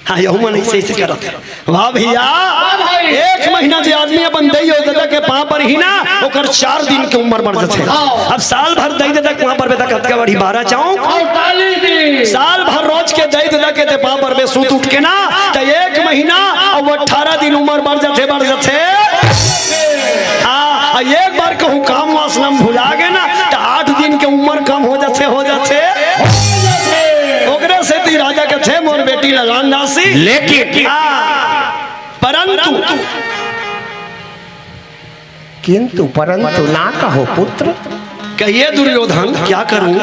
हाँ, यहू मन अइसे, अइसे करथे। वाह भैया, वाह भाई। एक महीना जे आदमी अपन दाई अउ ददा के पांव परही ना, ओकर चार दिन के उमर बढ़ जाथे। हाँ। अब साल भर दाई ददा के पांव परबे त कतका बढ़ही? बारह चौक अड़तालीस दिन। साल भर रोज के दाई ददा के ते पांव परबे सूत उठ के ना, त एक महीना अउ अठारह दिन उमर बढ़ जाथे, बढ़ जाथे। हाँ, अउ एक बार कहूँ काम वासना में भुला गे ना, त आठ दिन के उमर कम हो जाथे, हो जाथे। ओकरे सेती राजा कथे, "मोर बेटी ला लान दासी।" लेकिन हाँ, परंतु, किंतु परंतु ना कहो पुत्र। कहिए दुर्योधन, क्या करूं?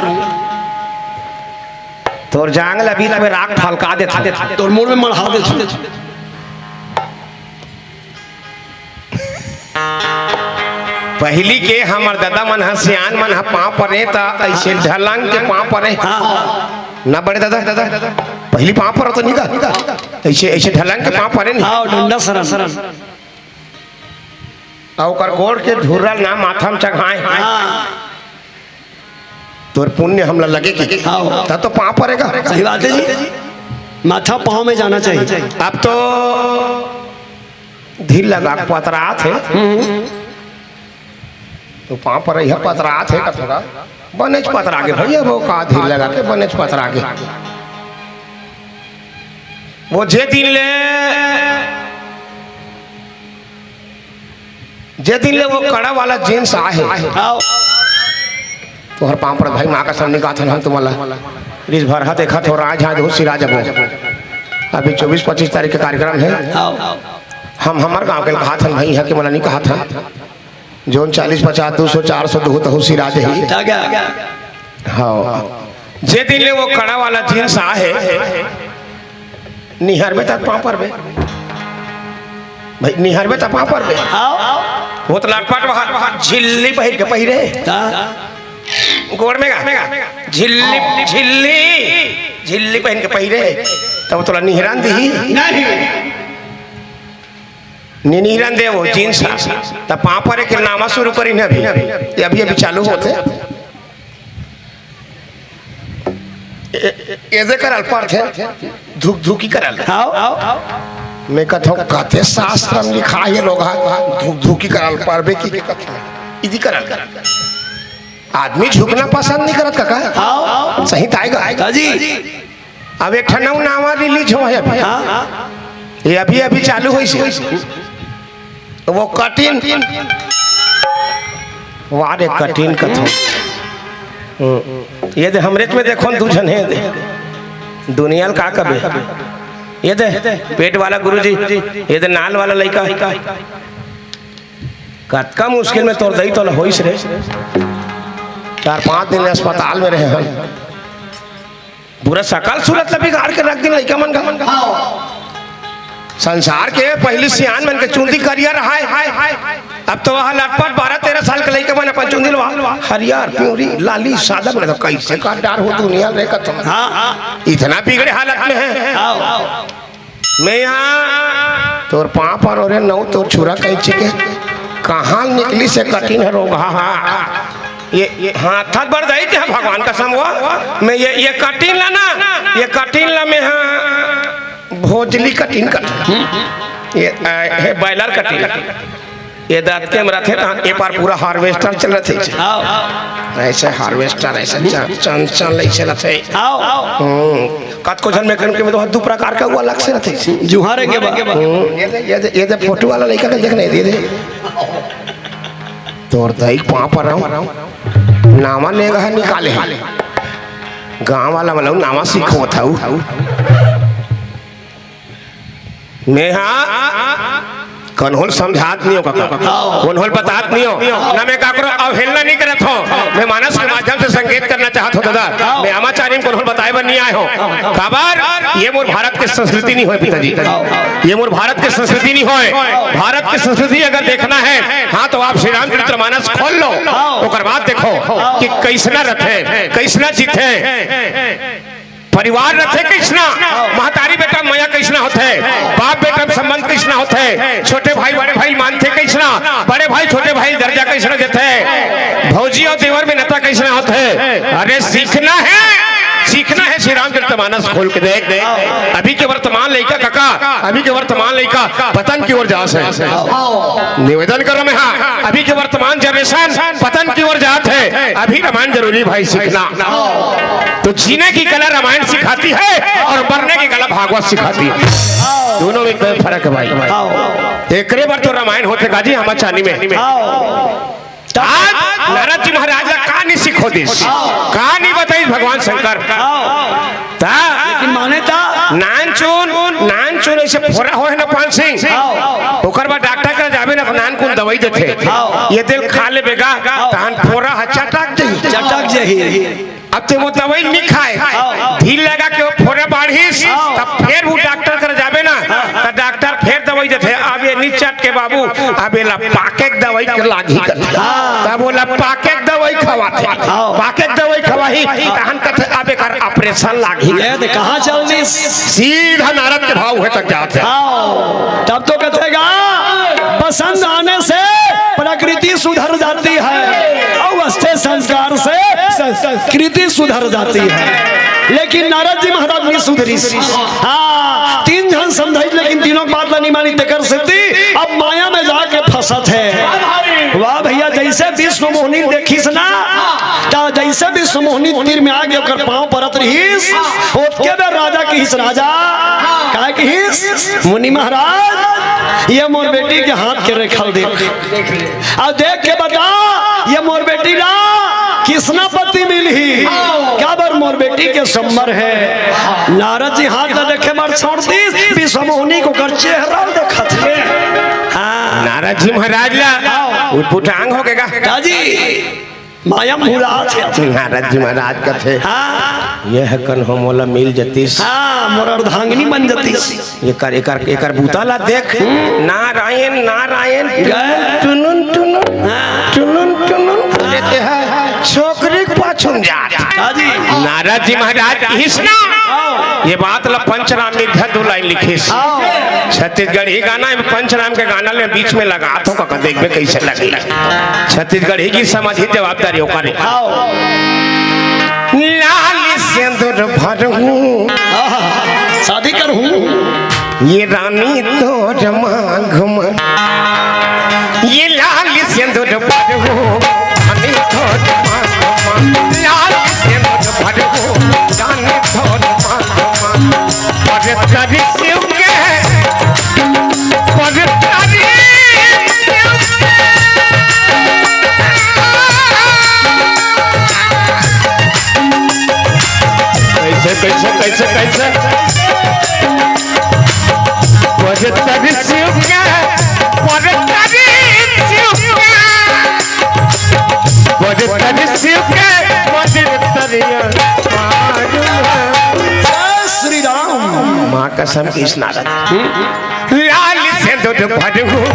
तोर जांग ला बीच में राख फलका देथों। तोर मुड़ में मढ़ा देथों। पहिली के हमर ददा मन ह, सियान मन ह पांव परे त अइसे ढलंग के पांव परे। हाँ। ना बड़े ददा, पहिली पांव परत तो नी गा। अइसे, अइसे ढलंग के पांव परे नी। हाँ, डंडा सरन। अउ ओकर गोड़ के धुर्रा ल ना माथा म चघाय। हाँ। तोर पुण्य हमला लगे कि हाँ। त तो पांव परेगा। सही बात हे जी, माथा पांव में जाना चाहिए। अब तो धीर लगा के पतरात हे। हम्म। तो पांव पर यह पतरात हे कथों गा, बनेच पतरा गे भैया, वो का धीर लगा के बनेच पतरा गे। वो जे दिन ले जे दिन ले वो कड़ा वाला जींस आहे, आओ। तोहर पांव पर भाई माँ का सामने कहा था ना, तुमला रिस भर हा देखा थो राज, हाँ, बहुत सिरा जबो। अभी चौबीस पच्चीस तारीख के कार्यक्रम है। आओ। हम हमर गांव के कहा था भाई, यहाँ के मला नहीं कहा था। जोन चालीस पचास दो सौ चार सौ दो तहु सिरा जही। हाँ, जे दिन ले वो कड़ा वाला जींस आहे, निहारबे त पाँव परबे। भाई, निहारबे त पाँव परबे। आओ। वो तो लटपट वहाँ झिल्ली पहिर के पहिरे। ता? गोड़ में गा? झिल्ली, झिल्ली, झिल्ली पहिर के पहिरे। तब तोला निहरान दिही। नहीं। नि-, निहरान दे वो जींस। त पाँव परे के नामा शुरू करी न अभी। ये अभी, अभी चालू होथे। ए-, ए-, एदे करल परथे, धुक धुकी करल। आओ, आओ। मैं कहता हूँ, कथे शास्त्र में लिखा है लोग, हाँ, धुक धुकी करल परबे की, इदी करल। आदमी झुकना पसंद नहीं करत काका। आओ। सही ताएगा। हाँ जी। अब एक ठन अउ नावा रिलीज हो है अभी। हाँ। ये अभी, अभी चालू होइसे। वो कटिन। वाह रे, कटिन कथो। हम्म। ये दे हमरे में देखो न, दू झन हे दे। दुनिया ल का कबे? ये दे पेट वाला गुरुजी, ये दे नाल वाला लइका। कतका मुश्किल में तोर दई तोला होइस रे। चार पांच दिन अस्पताल में रहे हम। पूरा सकल सूरत ला बिगाड़ के रख दिन लइका मन का। संसार के पहली सियान मन के चुंदी करिया रहाय, अब तो वह लटपट बारह तेरह साल के लइका मन अपन चुंदी लवा हरियर, पिंवरी, लाली, सादा बना। तो कैसे का डर हो दुनिया रे कथम। हाँ। इतना बिगड़े हालत में है। हाँ। मैं यहाँ तोर पाँव पर ओरे नौ तोर छुरा कैंची के कहाँ निकली से कटिन है रोग। हाँ, हाँ। ये, ये हाथ, हाथ बढ़ जाई थे भगवान कसम वो। मैं ये, ये कटिन ला ना, ये कटिन ला मैं हाँ भोजली कटिन कट। ये, आ, हे बॉयलर कटिन। ये दांत के मरा थे, ए पार पूरा हार्वेस्टर चल रहे थे। आओ। ऐसे हार्वेस्टर, ऐसे चन, चन, चन, ऐसे रहते। आओ। हम्म। कतको झन में करके में तो दू प्रकार का वो अलग से रहते। जुहारे के बाद। हम्म। ये दे, ये दे, ये दे फोटो वाला लइका के देख नहीं दे दे। तोर दई पाँव पर रहूं। नावा नेगहा निकाले हे। गांव वाला मतलब नावा सीखो था। मैं हाँ कन्होल समझात नहीं हो काका, कन्होल बतात नहीं हो ना, मैं काकरो अवहेलना नहीं करत हो। मैं मानस के माध्यम से संकेत करना चाहत हो दादा, मैं आमाचारी में कन्होल बताए बर नहीं आए हो। काबर ये मोर भारत के संस्कृति नहीं होय पिताजी, ये मोर भारत के संस्कृति नहीं होय। भारत के संस्कृति अगर देखना है, हाँ, तो आप श्री रामचरित मानस खोल लो, ओकर बाद देखो कि कैसना रथे, कैसना जीथे। परिवार रथे कइसना, महतारी बेटा मया कइसना होथे, बाप बेटा में संबंध कइसना होथे, छोटे भाई बड़े भाई मानथे कइसना, बड़े भाई छोटे भाई दर्जा कइसना देथे, भौजी अउ देवर में नता कइसना होथे। अरे सीखना है, सीखना है श्री रामचरित मानस खोल के देख। अभी के वर्तमान लइका काका, अभी के वर्तमान लइका पतन की ओर जात हे। निवेदन करो मैं, हाँ, अभी के वर्तमान जनरेशन पतन की ओर जात हे। अभी रामायण जरूरी भाई सीखना। तो जीने की कला रामायण सिखाती है और मरने की कला भागवत सिखाती है। दोनों में कोई फर्क है भाई। एकरे बर तो रामायण होथे गाजी आमाचारी में। आज नारद जी महाराज ला का नहीं सिखो दिस, का नहीं बताई भगवान शंकर। ता लेकिन माने ता नानचुन, नानचुन ऐसे फोरा होय ना पान सिंह, ओकर बाद डॉक्टर करा जाबे ना, नानकुन दवाई देथे, ये तेल खा लेबे गा, तहन फोरा ह चटक जही। चटक जही। अब ते वो दवाई नहीं खाए, हाँ। ढील लगा के वो फोरा बाढ़िस, हाँ। तब फिर वो डॉक्टर कर जाबे ना, हाँ। तो डॉक्टर फिर दवाई देथे, अब ये नहीं चट के बाबू, अब ये ला पाके के दवाई के लागी कर। हाँ। तब वो ला पाके के दवाई खवाथे, हाँ। पाके के दवाई खवाही, तहन कथे अब एकर ऑपरेशन लागी। ये दे कहाँ चल दिस? सीधा नारद के भाव हुए तक जाते हैं। हाँ। तब तो कथेगा, बसंत आने से प्रकृति सुधर जाती है, अवस्थे संस्कार से संस्कृति सुधर जाती है। लेकिन नारद जी महाराज नहीं सुधरी। हाँ, तीन झन समझाई, लेकिन तीनों के बात ला नहीं मानी, तेकर सेती अब माया में जाके फंसत है। वाह भैया, जैसे विश्व मोहनी देखिस ना, त जैसे विश्व मोहनी तीर में आके ओकर पाँव परत रहिस, ओतके बेर राजा किहिस, राजा, का किहिस? मुनि महाराज, ये मोर बेटी के हाथ के रेखा ल देख, अउ देख के बता, ये मोर बेटी ला किसना पति मिलही, काबर मोर बेटी के संबर हे। नारद जी हाथ ला देखे बर छोड़ दिस, विश्वमोहिनी के ओकर चेहरा ल देखत हे। हाँ। नारद जी महाराज ला हाँ। उटपुटांग हो गे गा। काजी, माया भुलात हे। नारद जी महाराज कथे, हाँ। ये ह कन हो मोला मिल जतिस। हाँ, मोर अर्धांगिनी बन जतिस। एकर, एकर, एकर बूता ला देख। नारायण, नारायण। गए। टुनुन, टुनुन। हाँ। टुनुन, टुनुन। बोले ते ह छोकरी के पाछुन जात। काजी। नारद जी महाराज किहिस ना। हाँ। ये बात ला पंचराम निर्धन दो लाइन लिखिस। हाँ। छत्तीसगढ़ी गाना, पंचराम के गाना ले बीच में लगात हों, कका देखबे कइसे लगही। छत्तीसगढ़ी गीत समझही, जवाबदारी ओकर हे। आओ। लाल सेंदुर भरहूं। आहा, शादी करहूं। ये रानी तोर मांग म। ये लाल सेंदुर भरहूं, रानी तोर मांग म। लाल सेंदुर भरहूं, रानी तोर मांग म। अरे तरी शिव के, अरे तरी शिव के। कैसे, कैसे, कैसे, कैसे? अरे तरी शिव के, अरे तरी शिव के। बजतन शिव के, बजतन जय श्री राम। माँ कसम किहिस नारद। लाल सेंदुर भरहूं,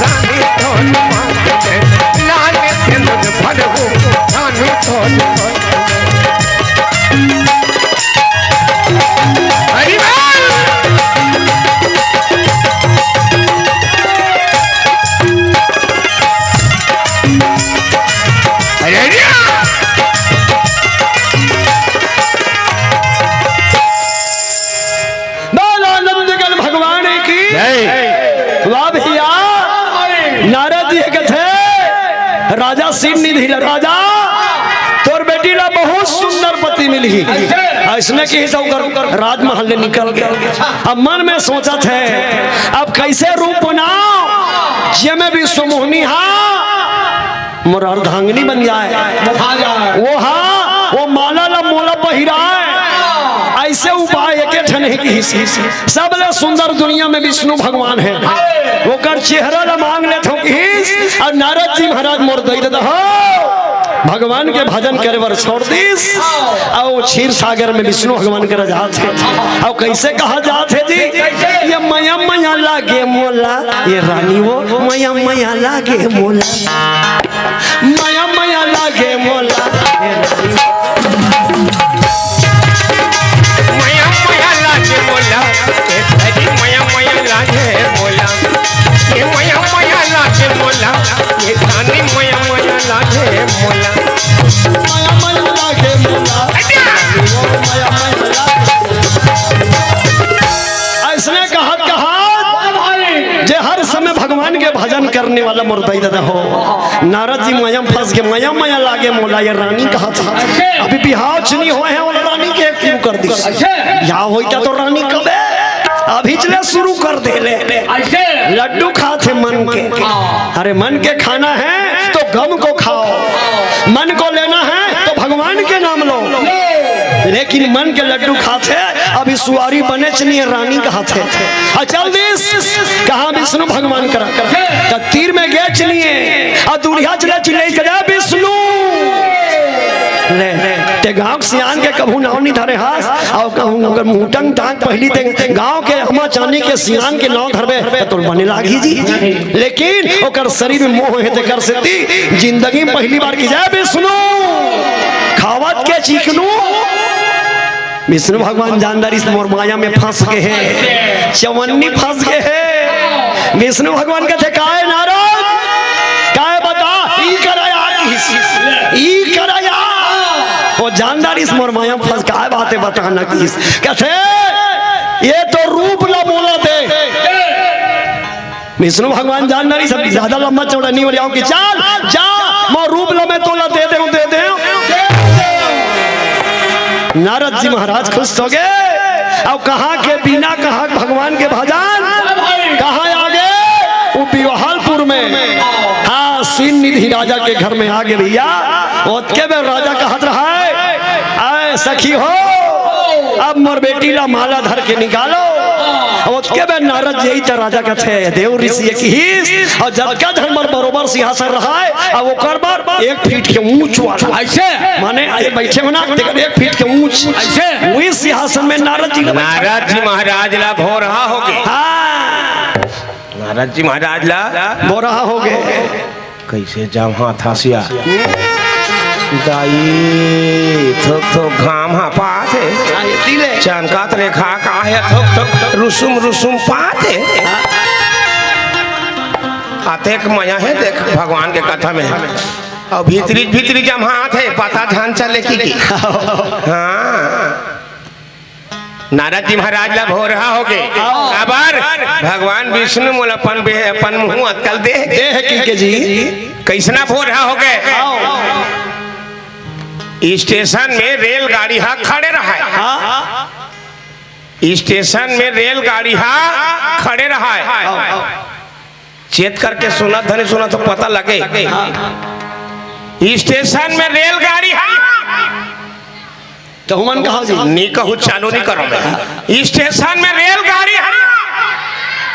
रानी तोर मांग म। लाल सेंदुर भरहूं, रानी तोर मांग म। हरि बोल। अरे या! बोल आनंद गण भगवान की। जय। वाह भैया, नारद जी कथे, राजा श्री निधि ला, राजा, तोर बेटी ला बहुत सुंदर पति मिलही। अइसने किहिस ओकर राजमहल ले निकल गे। अब मन में सोचत हे, अब कइसे रूप बनाओं, जेमे विश्वमोहिनी हा मोर अर्धांगिनी बन जाए। वो हा, वो माला ला मोला पहिराए। अइसे उपाय एके ठन हे किहिस। सबले सुंदर दुनिया में विष्णु भगवान हे। ओकर चेहरा ला मांग लेथों किहिस, अउ नारद जी महाराज मोर दई दे दव। भगवान के भजन करे बर छोड़ दिस, अउ क्षीर सागर में विष्णु भगवान करा जात हे। अउ कइसे कहा जात हे जी, ये मया मया लागे मोला, ये रानी वो मया मया लागे मोला। मया मया लागे मोला, ए रानी। मया मया लागे मोला, ए रानी, मया मया लागे मोला। ए मया मया लागे मोला, ए रानी, मया मया लागे मोला। मया मया लागे मोला, ए रानी, ओ मया मया लागे। अइसने कहत कहत जे हर समय भगवान के भजन करने वाला मोर दई ददा हो। नारद जी मया म फंस के, मया मया लागे मोला, ये रानी कहत हे। अभी बिहाव च नइ होय हे, ओला रानी कहे शुरू कर दिस। बिहाव होइता तो रानी कबे, अभी चले शुरू कर देले। लड्डू खात हे मन के। अरे मन के खाना है तो गम को खाओ, मन को लेना है तो भगवान के नाम लो। लेकिन मन के लड्डू खात हे, अभी सुवारी बनेच नइ हे, रानी कहत हे। अउ चल दिस, कहाँ विष्णु भगवान करा? त तीर में गेच नइ हे, अउ दूरिहा चले चिल्लई करे, "विष्णु!" ले, ते गांव के सियान के कभू नांव नइ धरे हस, अउ कहूं ओकर मुंहटंग टांग पहिली ते गांव के अमा चानी के सियान के नांव धरबे, त तोर बने लागही जी। लेकिन ओकर शरीर में मोह हे, तेकर सेती जिंदगी में पहिली बार कि, "जय विष्णु।" खावत के चिकनू विष्णु भगवान जान डारिस मोर माया में फंस गे हे, चवन्नी फंस गे हे। विष्णु भगवान कथे, "काय नारद, काय बता, ई करा यार, ई करा यार।" वो जान डारिस मोर माया में फंस, काय बात हे बता न किस। कथे, "ये तो रूप ला मोला दे।" विष्णु भगवान जान डारिस, सब ज्यादा लंबा चौड़ा नइ होय, आंव कि चल, जा, मोर रूप ला मैं तोला दे देंव, दे देंव। नारद जी महाराज खुश हो गे। अब कहाँ के बिना कहाँ भगवान के भजन, कहाँ आ गे? वो बिवाहलपुर में, हाँ, सीन निधि राजा के घर में आ गे भैया। ओतके बेर राजा कहत रहय, "आय सखी हो, अब मोर बेटी ला माला धर के निकालो।" ओतके बेर नारद जी त राजा कथे, "देव ऋषि ये किहिस, अउ जतका झन मोर बरोबर सिंहासन रहय, अब ओकर बर एक फीट के ऊंच वाला।" अइसे? माने, ये बइठे हो ना, तेकर एक फीट के ऊंच। अइसे? उही सिंहासन में नारद जी ला बइठा। नारद जी महाराज ला भोरहा होगे। हाँ। नारद जी महाराज ला भोरहा होगे। कइसे जाम हाथ हसिया? दाई, थोक थोक घाम हा पात हे। हाँ, ये तिले। चनकात रेखा का हे, थोक थोक रुसुम रुसुम पात हे। हाँ। अतेक मया हे देख भगवान के कथा में। अउ भीतरी भीतरी जाम हाथ हे, पता झन चले कि, कि। हाँ। नारद जी महाराज ला भोरहा होगे। हाँ। काबर? भगवान विष्णु मोला अपन बे-, अपन मुंह अतका ल दे। दे हे कहिके जी। कइसना भोरहा होगे? हाँ। स्टेशन में रेलगाड़ी हा खड़े रहय। हाँ। स्टेशन में रेलगाड़ी हा खड़े रहय। हाँ। चेत करके सुनत धनी सुनत हो पता लगे। हाँ। स्टेशन में रेलगाड़ी हा। त हुमन कहा जी? नी कहूँ, चालू नी करों मैं। स्टेशन में रेलगाड़ी हा।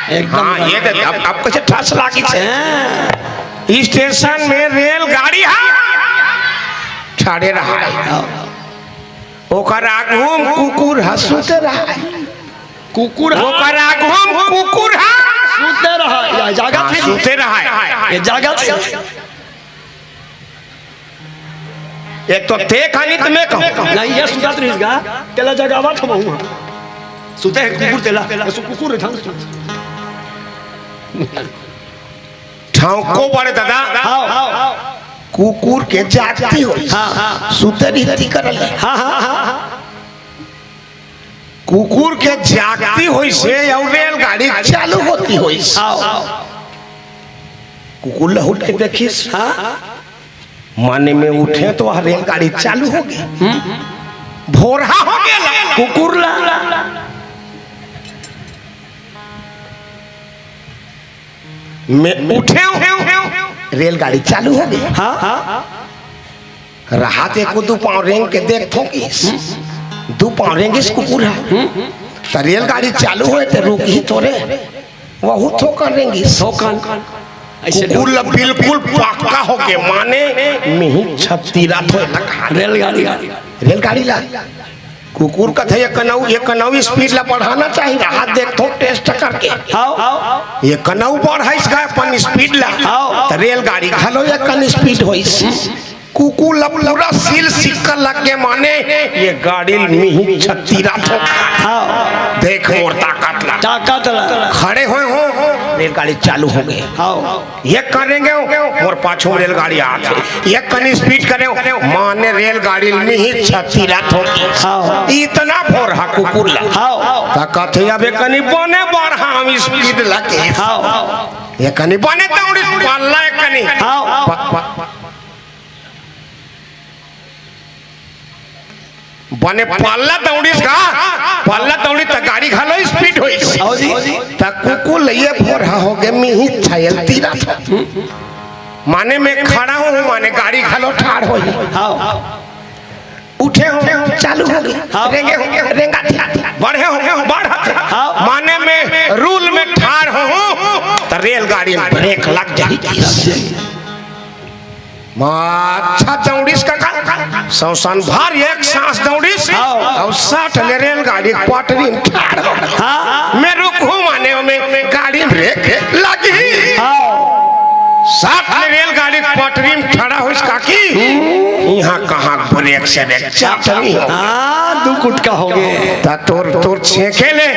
एकदम हाँ, ये तो अब, अब कइसे ठस लागिस हे। हाँ। स्टेशन में रेलगाड़ी हा। ठाड़े रहय। हाँ। ओकर आगू म कुकुर हा सुते रहय। कुकुर हा? ओकर आगू म कुकुर हा। सुते रहय। या जागत हाँ, हे? सुते रहय। ये जागत हे? एक तो ते खानी त मैं कहूँ। नहीं, ये सुतत रहिस गा, तेला जगावत हँव। सुते हे कुकुर तेला, ये सु कुकुर हे, ढंग से। ठाँव को बड़े दादा, हाँ। कुकुर के जागती होइस। हाँ, हाँ। सुते रहिस तेकर ले। हाँ, हाँ, हाँ, हाँ। कुकुर के जागती होइस हे अउ रेलगाड़ी चालू होती होइस। हाँ। कुकुर ला उठ के देखिस। हाँ। माने मैं उठेंव त वहाँ रेलगाड़ी चालू होगे। हम्म। भोरहा होगे ला। कुकुर ला। मैं उठेंव, रेलगाड़ी चालू होगे। हाँ, हाँ। रहत एको दू पाँव रेंग के देखथों किहिस। दू पाँव रेंगिस कुकुर हा। त रेलगाड़ी चालू होय त रुकही थोरे। वहू थोकन रेंगिस। थोकन। अइसे कुकुर ला बिल्कुल पक्का होगे, माने मिही छत्तीरा थोय लगा। रेलगाड़ी ला। रेलगाड़ी ला। कुकुर कथे, "ये कनऊ, ये कनऊ स्पीड ला बढ़ाना चाही, रहत देखथों टेस्ट करके।" हाँ। ये कनऊ बढ़ाइस गा अपन स्पीड ला। हाँ। त रेलगाड़ी घलो ये कन स्पीड होइस। कुकुर ला पूरा सील सिक्का लग गे, माने ये गाड़ी ल मिही छत्तीरा थोक। हाँ। देख मोर ताकत ला। ताकत ला। खड़े होय हों, रेलगाड़ी चालू होगे। हाँ। एक कन रेंगेंव, मोर पाछू म रेलगाड़ी आत हे। एक कन स्पीड करेंव, माने रेलगाड़ी ल मिही छत्तीरा थोक। हाँ। इतना भोरहा कुकुर ला। हाँ। त कथे, "अब एक कनी बने बढ़ाँव स्पीड ला के।" हाँ। एक कनी बने दउड़िस पल्ला एक कनी। हाँ। प-, प-, बने पल्ला दउड़िस गा, पल्ला दउड़िस त गाड़ी घलो स्पीड होइस। हव जी। त कुकुर ल ये भोरहा होगे, मिही छायल तीरा। माने मैं खड़ा हों, माने गाड़ी घलो ठाढ़ होही। हव। उठे हों, चालू होगे। हव। रेंगे हों, रेंगथे। बढ़े हों, बढ़थे। हव। माने मैं रूल में ठाढ़ हों, त रेलगाड़ी में ब्रेक लग जाही। अच्छा दउड़िस कका, सौंसन भर एक सांस दउड़िस, हाँ। अउ सट ले रेलगाड़ी के पटरी में ठाढ़ हो। हाँ। मैं रुकहूँ माने ओमे गाड़ी में ब्रेक लगही। हाँ। सट ले रेलगाड़ी के पटरी में ठाढ़ होइस काकी, इहाँ कहाँ ब्रेक से ब्रेक चटनी हो। हाँ, दू कुटका होगे। त तोर, तोर छेंके ले,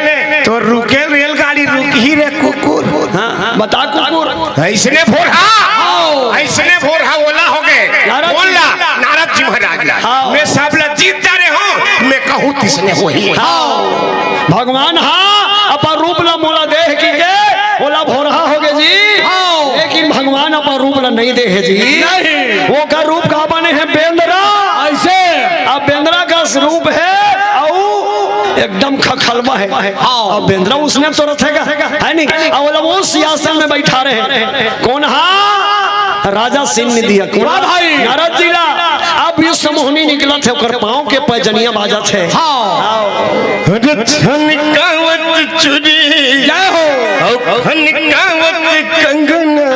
तोर रुके रेलगाड़ी रुकही रे कुकुर। हाँ, हाँ, बता कुकुर। अइसने भोरहा, हाँ। अइसने भोरहा ओला होगे। नारद जी। ओला, नारद जी महाराज ला। हाँ। मैं सब ला जीत डारे हों, मैं कहूँ तइसने होही। हाँ। भगवान हा अपन रूप ला मोला देहे कहिके, ओला भोरहा होगे जी। हाँ। लेकिन भगवान अपन रूप ला नइ देहे जी। नहीं। ओकर रूप का बने हे बेंदरा। अइसे। अब बेंदरा कस रूप हे, अउ एकदम खखलवा हे। हाँ। अउ बेंदरा उसने तो रथेगा, हे नहीं? अउ बोला, वो सिंहासन में बइठा रहे। कोन हा? राजा सिंह ने दिया। कोन? वाह भाई। नारद जी ला, अब विश्वमोहिनी निकलत हे, ओकर पाँव के पैजनिया बाजत हे। हाँ। अरे छनकावत चूड़ी, जय हो। अउ खनकावत कंगना।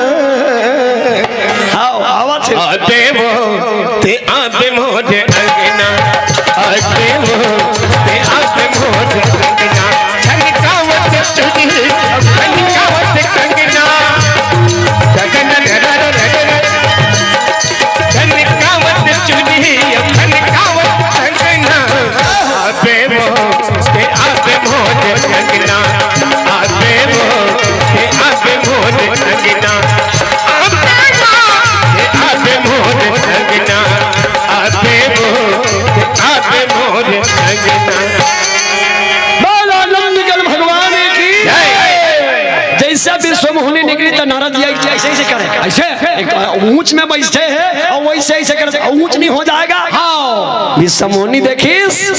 हाँ, आवत हे। आ देवो, ते आ दे मोरे अंगना। आ देवो, ते आ दे मोरे अंगना। छनकावत चूड़ी, खनकावत कंगना। गगन गगन गगन। खनकावत चूड़ी, खनकावत कंगना। आ देवो, ते आ दे मोरे अंगना। आ देवो, ते आ दे मोरे अंगना। आ देवो, ते आ दे मोरे अंगना। आ देवो, ते आ दे मोरे अंगना। बोलो नंद गल भगवान की। जय। जइसे विश्वमोहिनी निकली त नारद जी अइसे, अइसे करे। अइसे? एक ऊंच में बइठे हे अउ वइसे, अइसे करे, ऊंच नहीं हो जाएगा? हाँ। विश्वमोहिनी देखिस,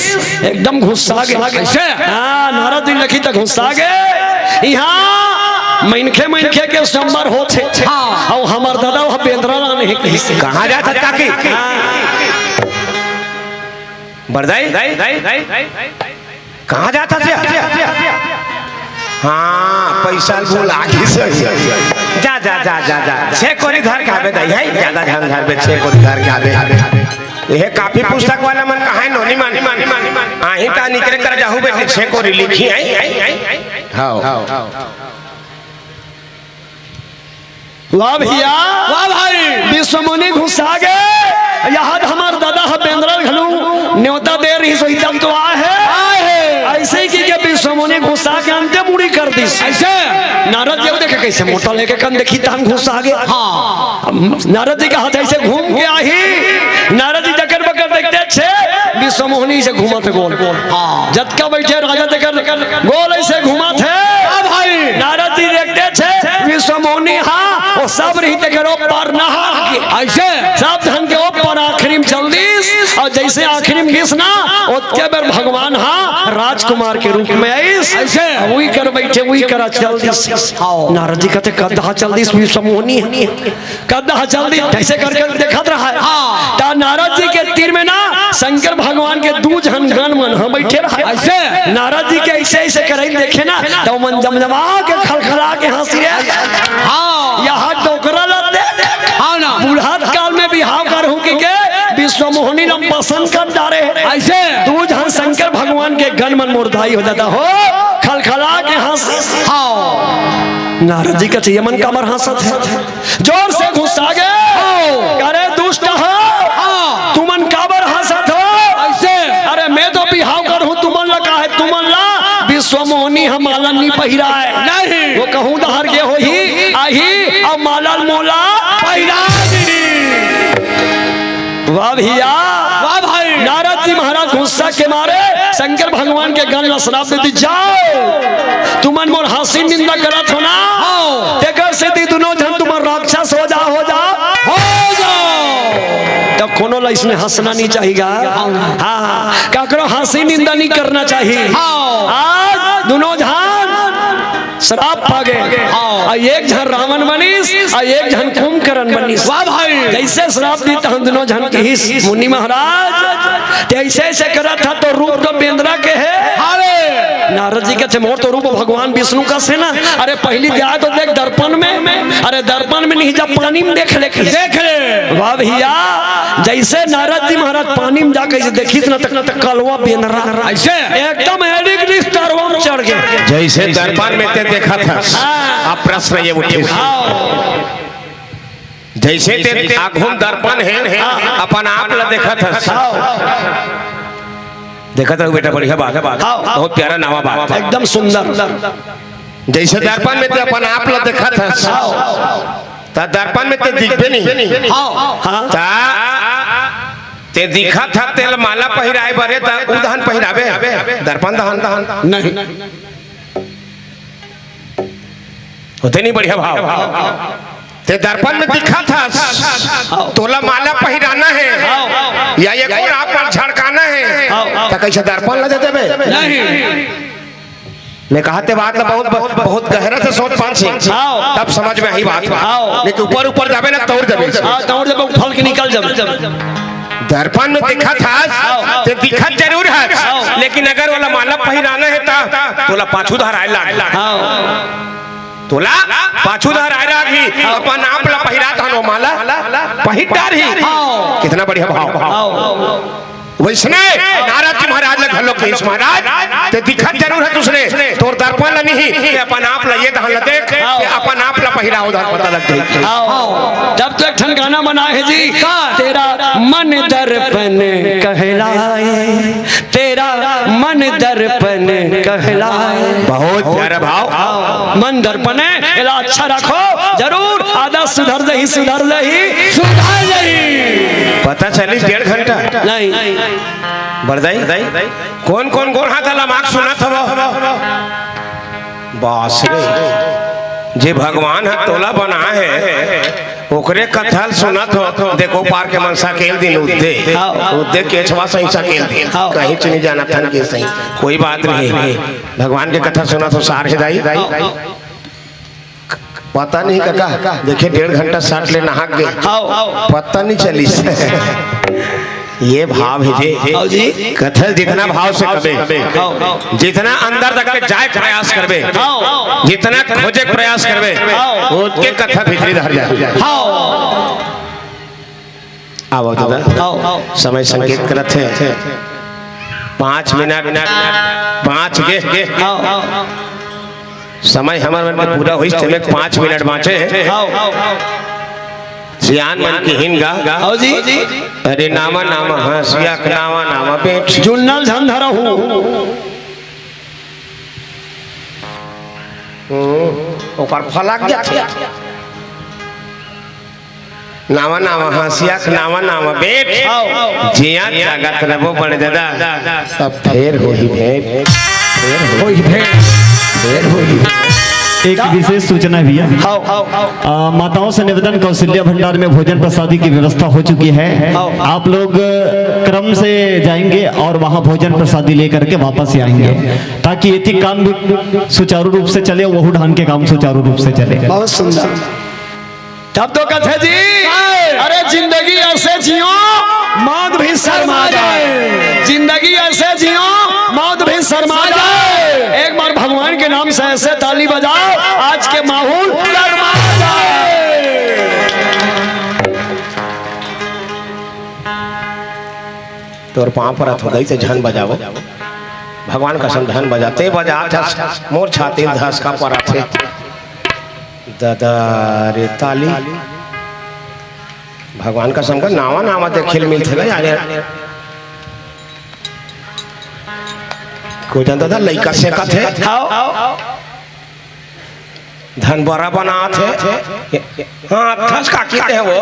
एकदम गुस्सा गे। अइसे? हाँ, नारद जी देखिस त गुस्सा गे। इहाँ मनखे, मनखे के संबर होथे। हाँ। अउ हमर ददा वह बेंदरा लाने हे कहिस। कहाँ जात हस काकी? हाँ। बरदाई? कहाँ जात हस? हाँ, पैसा ल भुला गिस। जा, जा, जा, जा, जा। छे कोरी धर के आबे दाई, हे? जादा झन धरबे, छे कोरी धर के आबे। एहे कापी पुस्तक वाला मन कहाँ हे नोनी मन? आही त निकरे कर जाहू बेटी, छे कोरी लिखी, हे? हाँ। वाह भइया। वाह भाई। विश्वमोहिनी गुस्सा गे। इहाँ त हमर ददा ह बेंदरा ल घलो नेवता दे रहिस, सोई तब तो आए हे। आए हे। अइसे ही कहिके विश्वमोहिनी गुस्सा के अंते मुड़ी कर दिस। अइसे? नारद जी देखे कइसे मोटा लेके कन देखिस तहन गुस्सा गे। हाँ। नारद जी कहा जइसे घूम के आही, नारद जी जकर बकर देखथे छे, विश्वमोहिनी से घूमत हे गोल। हाँ। जतका बइठे राजा तेकर गोल अइसे घूमत हे। हाँ भाई। नारद जी देखथे छे, विश्वमोहिनी हा, वो सब रहिथे करो पर नहा के। अइसे? सब झन के ऊपर आखिरी में चल दिस, अउ जइसे आखिरी में गिस ना, ओतके बेर भगवान हा राजकुमार के रूप में आइस। अइसे? वही कर बइठे, वही करा चल दिस। हाँ। नारद जी कहथे, "कद हा चल दिस विश्वमोहिनी?" कद हा चल दिस, अइसे करके देखत रहा हे। हाँ। त नारद जी के तीर में ना शंकर भगवान के दू झन गण मन ह बइठे रहा हे। अइसे? नारद जी के अइसे, अइसे करई देखे ना, त मन जमजमा के खलखला के हंसी रे। हाँ। इहाँ डोकरा ला दे। हाँ ना। बुढ़त काल में बिहाव करहूँ कहिके विश्वमोहिनी ला पसंद कर डारे हे। अइसे? दू झन शंकर भगवान के गण मन मुरझाई हो जात हे, खलखला के हंसी। हाँ। नारद जी कथे, "ये मन काबर हंसत हे?" जोर से गुस्सा गे। हाँ। करे दुष्ट हो। हाँ। तुमन काबर हंसत हो? अइसे? अरे मैं तो बिहाव करहूँ तुमन ला, काहे तुमन ला विश्वमोहिनी हा माला नी पहिराय। नहीं। वो कहूँ डहर गे होही, आही, अउ माला ल मोला पहिरा दिही। वाह भइया। वाह भाई। नारद जी महाराज गुस्सा के मारे शंकर भगवान के गण ला श्राप दे दिस, "जाव, तुमन मोर हंसी निंदा करत हो ना, हाँ। तेकर सेती दुनों झन तुमन राक्षस हो जाव, हो जाव, हो जाव।" त कोनो ला इसमें हंसना नहीं चाहिए। हाँ, हाँ, काकरो हंसी निंदा नहीं करना चाहिए। हाँ। आज दुनों झन श्राप पागे। हाँ। अउ एक झन रावण बनिस, अउ एक झन कुंभकर्ण बनिस। वाह भाई। जइसे श्राप दिस तहन दुनों झन कहिस, "मुनि महाराज, तैं अइसे अइसे करत हस त रूप तो बेंदरा के हे।" हाँ रे। नारद जी कथे, "मोर तो रूप भगवान विष्णु कस हे ना।" अरे पहिली जाय तो देख दर्पण में, अरे दर्पण में नहीं, जा पानी में देख ले। देख ले। वाह भइया, जइसे नारद जी महाराज पानी में जाके अइसे देखिस ना, त कलवा बेंदरा। अइसे? एकदम एड़ी के रिश्ता रोम चढ़ गे। जइसे दर्पण में तैं देखत हस, हाँ। अब प्रश्न ये उठिस। हाँ। जइसे तैं आघू म दर्पण हे, हाँ। अपन आप ला देखत हस। हाँ। देखत रहू बेटा, बढ़िया बात हे। हाँ। बहुत प्यारा नवा बात हे। एकदम सुंदर। जइसे दर्पण में तैं अपन आप ला देखत हस, हाँ। त दर्पण में तैं दिखबे नहीं। हाँ। हाँ। त तैं दिखत हस, तेला माला पहिराय बर हे, त उ दहन पहिराबे, दर्पण दहन। नहीं। होथे नहीं बढ़िया भाव। तैं दर्पण में दिखत हस, तोला माला पहिराना हे, या एको राह पर झड़काना हे, त कइसे दर्पण ला दे देबे? नहीं। मैं कहा ते बात ला बहुत, बहुत गहरा से सोच पान सिंह। हाँ। तब समझ में आई बात। हाँ। नहीं तो ऊपर ऊपर जाबे ना तोड़ देबे। हाँ, तोड़ देबे, फल के निकल जाबे। दर्पण में दिखत हस, हाँ। ते दिखत जरूर हस, हाँ। लेकिन अगर ओला माला पहिराना हे त तोला पाछू धराए लाग। हाँ। तोला पाछू धराए लागही, हाँ। अपन आप ला पहिरात हन ओ माला पहिर डारही। हाँ। कितना बढ़िया भाव। हाँ। वइसने नारद जी महाराज ला घलो कहिस, महाराज, ते दिखत जरूर हस उसने, तोर दर्पण ला नहीं, ते अपन आप ला ये दहन ला देख, हाँ। ते अपन आप ला पहिराओ, दहन पता लग जाही। हाँ। तब तो एक ठन गाना बना हे जी, का? तेरा मन दर्पण कहलाए, तेरा मन दर्पण कहलाए। बहुत प्यारा भाव। हाँ। मन दर्पण हे, एला अच्छा रखो, जरूर आदत सुधर जाही, सुधर जाही, सुधर जाही। पता चली डेढ़ घंटा। नहीं। बड़दाई, कौन कौन गोड़ हाथ वाला मार्ग सुनत हव? बास रे, जे भगवान ह तोला बनाए हे, ओकरे कथा ल सुनत हो। देखो पार के मन सकेल दिन उद्दे, हाँ। उद्दे केछवा सही सकेल दिन। हाँ। कहीं चुनी जाना थन के सही, कोई बात नहीं। भगवान के कथा सुनत हो सार हे दाई। हाँ। पता नहीं काका, देखे डेढ़ घंटा साट ले नहा के, हाँ। पता नहीं चलिस। ये भाव हे जे। हाँ जी। कथा ल जितना भाव से कबे, हाँ। जितना अंदर तक के जाए के प्रयास करबे, हाँ। जितना खोजे के प्रयास करबे, हाँ। ओतके कथा भीतरी धर जाए। हाँ। आवव दादा। हाँ। समय संकेत करत हे। पाँच मिनट, पाँच गे। हाँ। समय हमर मन के पूरा होइस, तेमे पाँच मिनट बाँचे हे। हाँ। सियान मन के हिन गा। हाँ जी। अरे नावा नावा हँसिया के नावा नावा बेंट। जुन्नल झन धरहूँ। हम्म, ओकर फलक जाथे। नावा नावा हँसिया के नावा नावा बेंट। हाँ। जिया जागत रबो बड़े दादा। अब फेर होही भेंट। फेर होही। होही भेंट। फेर होही भेंट। एक विशेष सूचना भैया। हाँ, हाँ, हाँ। अ, माताओं से निवेदन, कौशल्या भंडार में भोजन प्रसादी की व्यवस्था हो चुकी है। हाँ। आप लोग, अ, क्रम से जाएंगे और वहाँ भोजन प्रसादी लेकर के वापस आएंगे, ताकि एती काम भी सुचारू रूप से चले, वहू ढंग के काम सुचारू रूप से चले। बहुत सुंदर। तब तो कथे जी, अरे जिंदगी ऐसे जियो, मौत भी शर्मा जाए। जिंदगी ऐसे जियो, मौत भी शर्मा जाए। एक बार भगवान के नाम से ऐसे ताली बजाओ, आज के माहौल गरमा जाए। तोर पाँव परत हो गई से झन बजावो। भगवान कसम झन बजा, ते बजात हस, मोर छाती ल धसका परत हे। ददा रे ताली। भगवान कसम का नावा नावा देखे ल मिलथे गा यार। को जान दादा लइका सेकत हे। धन बरा बनात हे। हाँ, थस का कीते हे वो?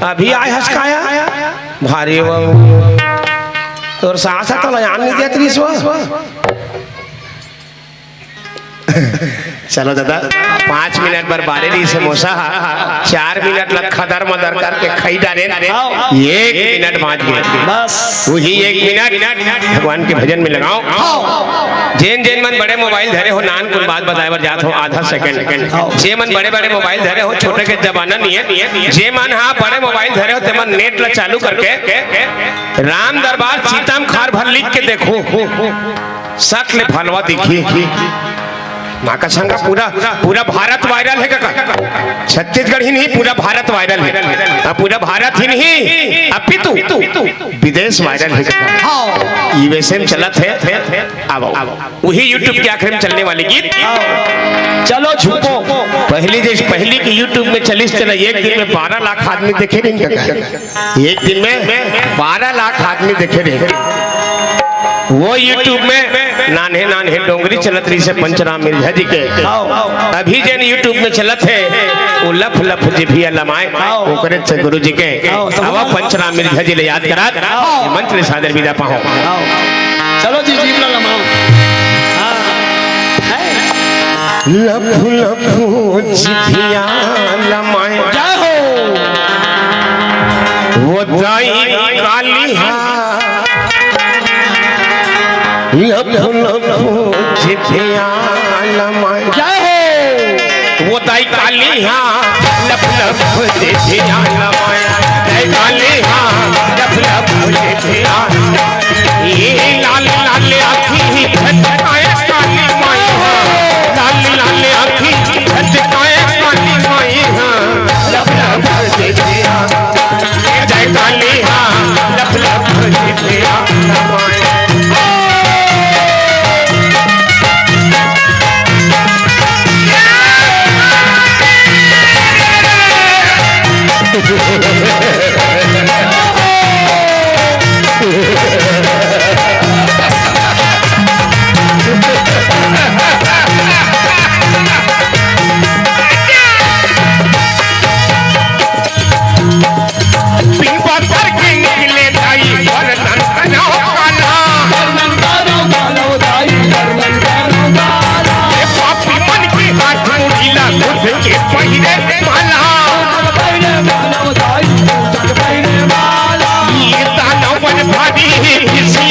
अभी आय हस काया? भारी वो। तोर सास ह तोला जान नहीं देत रिस वो। चलो दादा, पाँच मिनट बर बारे रहिस हे मोसा ह, चार मिनट ला खदर मदर करके खाई डारे। एक मिनट बाँच गे। बस। वही एक मिनट भगवान के भजन में लगाओ। जेन जेन मन बड़े मोबाइल धरे हो, नान कुन बात बताए बर जात हो, आधा सेकंड। जे मन बड़े बड़े मोबाइल धरे हो, छोटे के जमाना नहीं है। जे मन हा बड़े मोबाइल धरे हो, ते मन नेट ला चालू करके राम दरबार सीतम खार भर लिख के देखो। सक ले भलवा दिखी। माँ का संग पूरा, पूरा भारत वायरल हे काका। छत्तीसगढ़ ही नहीं, पूरा भारत वायरल हे। हाँ, पूरा भारत ही नहीं, अपितु विदेश वायरल हे काका। हाँ। यूएसए में चलत हे। अब वही YouTube के आखिरी में चलने वाले गीत। चलो झुको। पहली जैसे पहली की YouTube में चलिस तेला एक दिन में बारह लाख आदमी देखे नहीं काका। एक दिन में बारह लाख आदमी देखे रहे। वो YouTube में नान्हे नान्हे डोंगरी चलत रहिस हे पंचराम मिर्झा जी के। अभी जेन YouTube में चलत हे, वो लफ लफ जिभिया लमाए, ओकरे से गुरु जी के। अब पंचराम मिर्झा जी ले याद करा, मंच ले सादर विदा पाहो। चलो जी, जीभ ला लमाओ। हाँ। लफु लफु जिभिया लमाए। जय हो। वो दाई काली हा। लफ लफ जिभिया लमाय। जय हो। वो दाई काली हाँ, लफ लफ जिभिया लमाय। दाई काली हाँ, लफ लफ जिभिया। ये लाल लाल आँखी झटकाए काली माई हाँ। लाल लाल आँखी झटकाए काली माई हाँ। लफ लफ जिभिया। जय काली हाँ, लफ लफ जिभिया। पिंपा कर के निकले दाई, भर नंदनो काला। भर नंदनो काला दाई, भर नंदनो काला। ए पापी मन के हाथ मुड़ीला, खुद के पहिरे माला। पहिरे माला दाई, खुद पहिरे माला। ये दानवन भारी है, किसी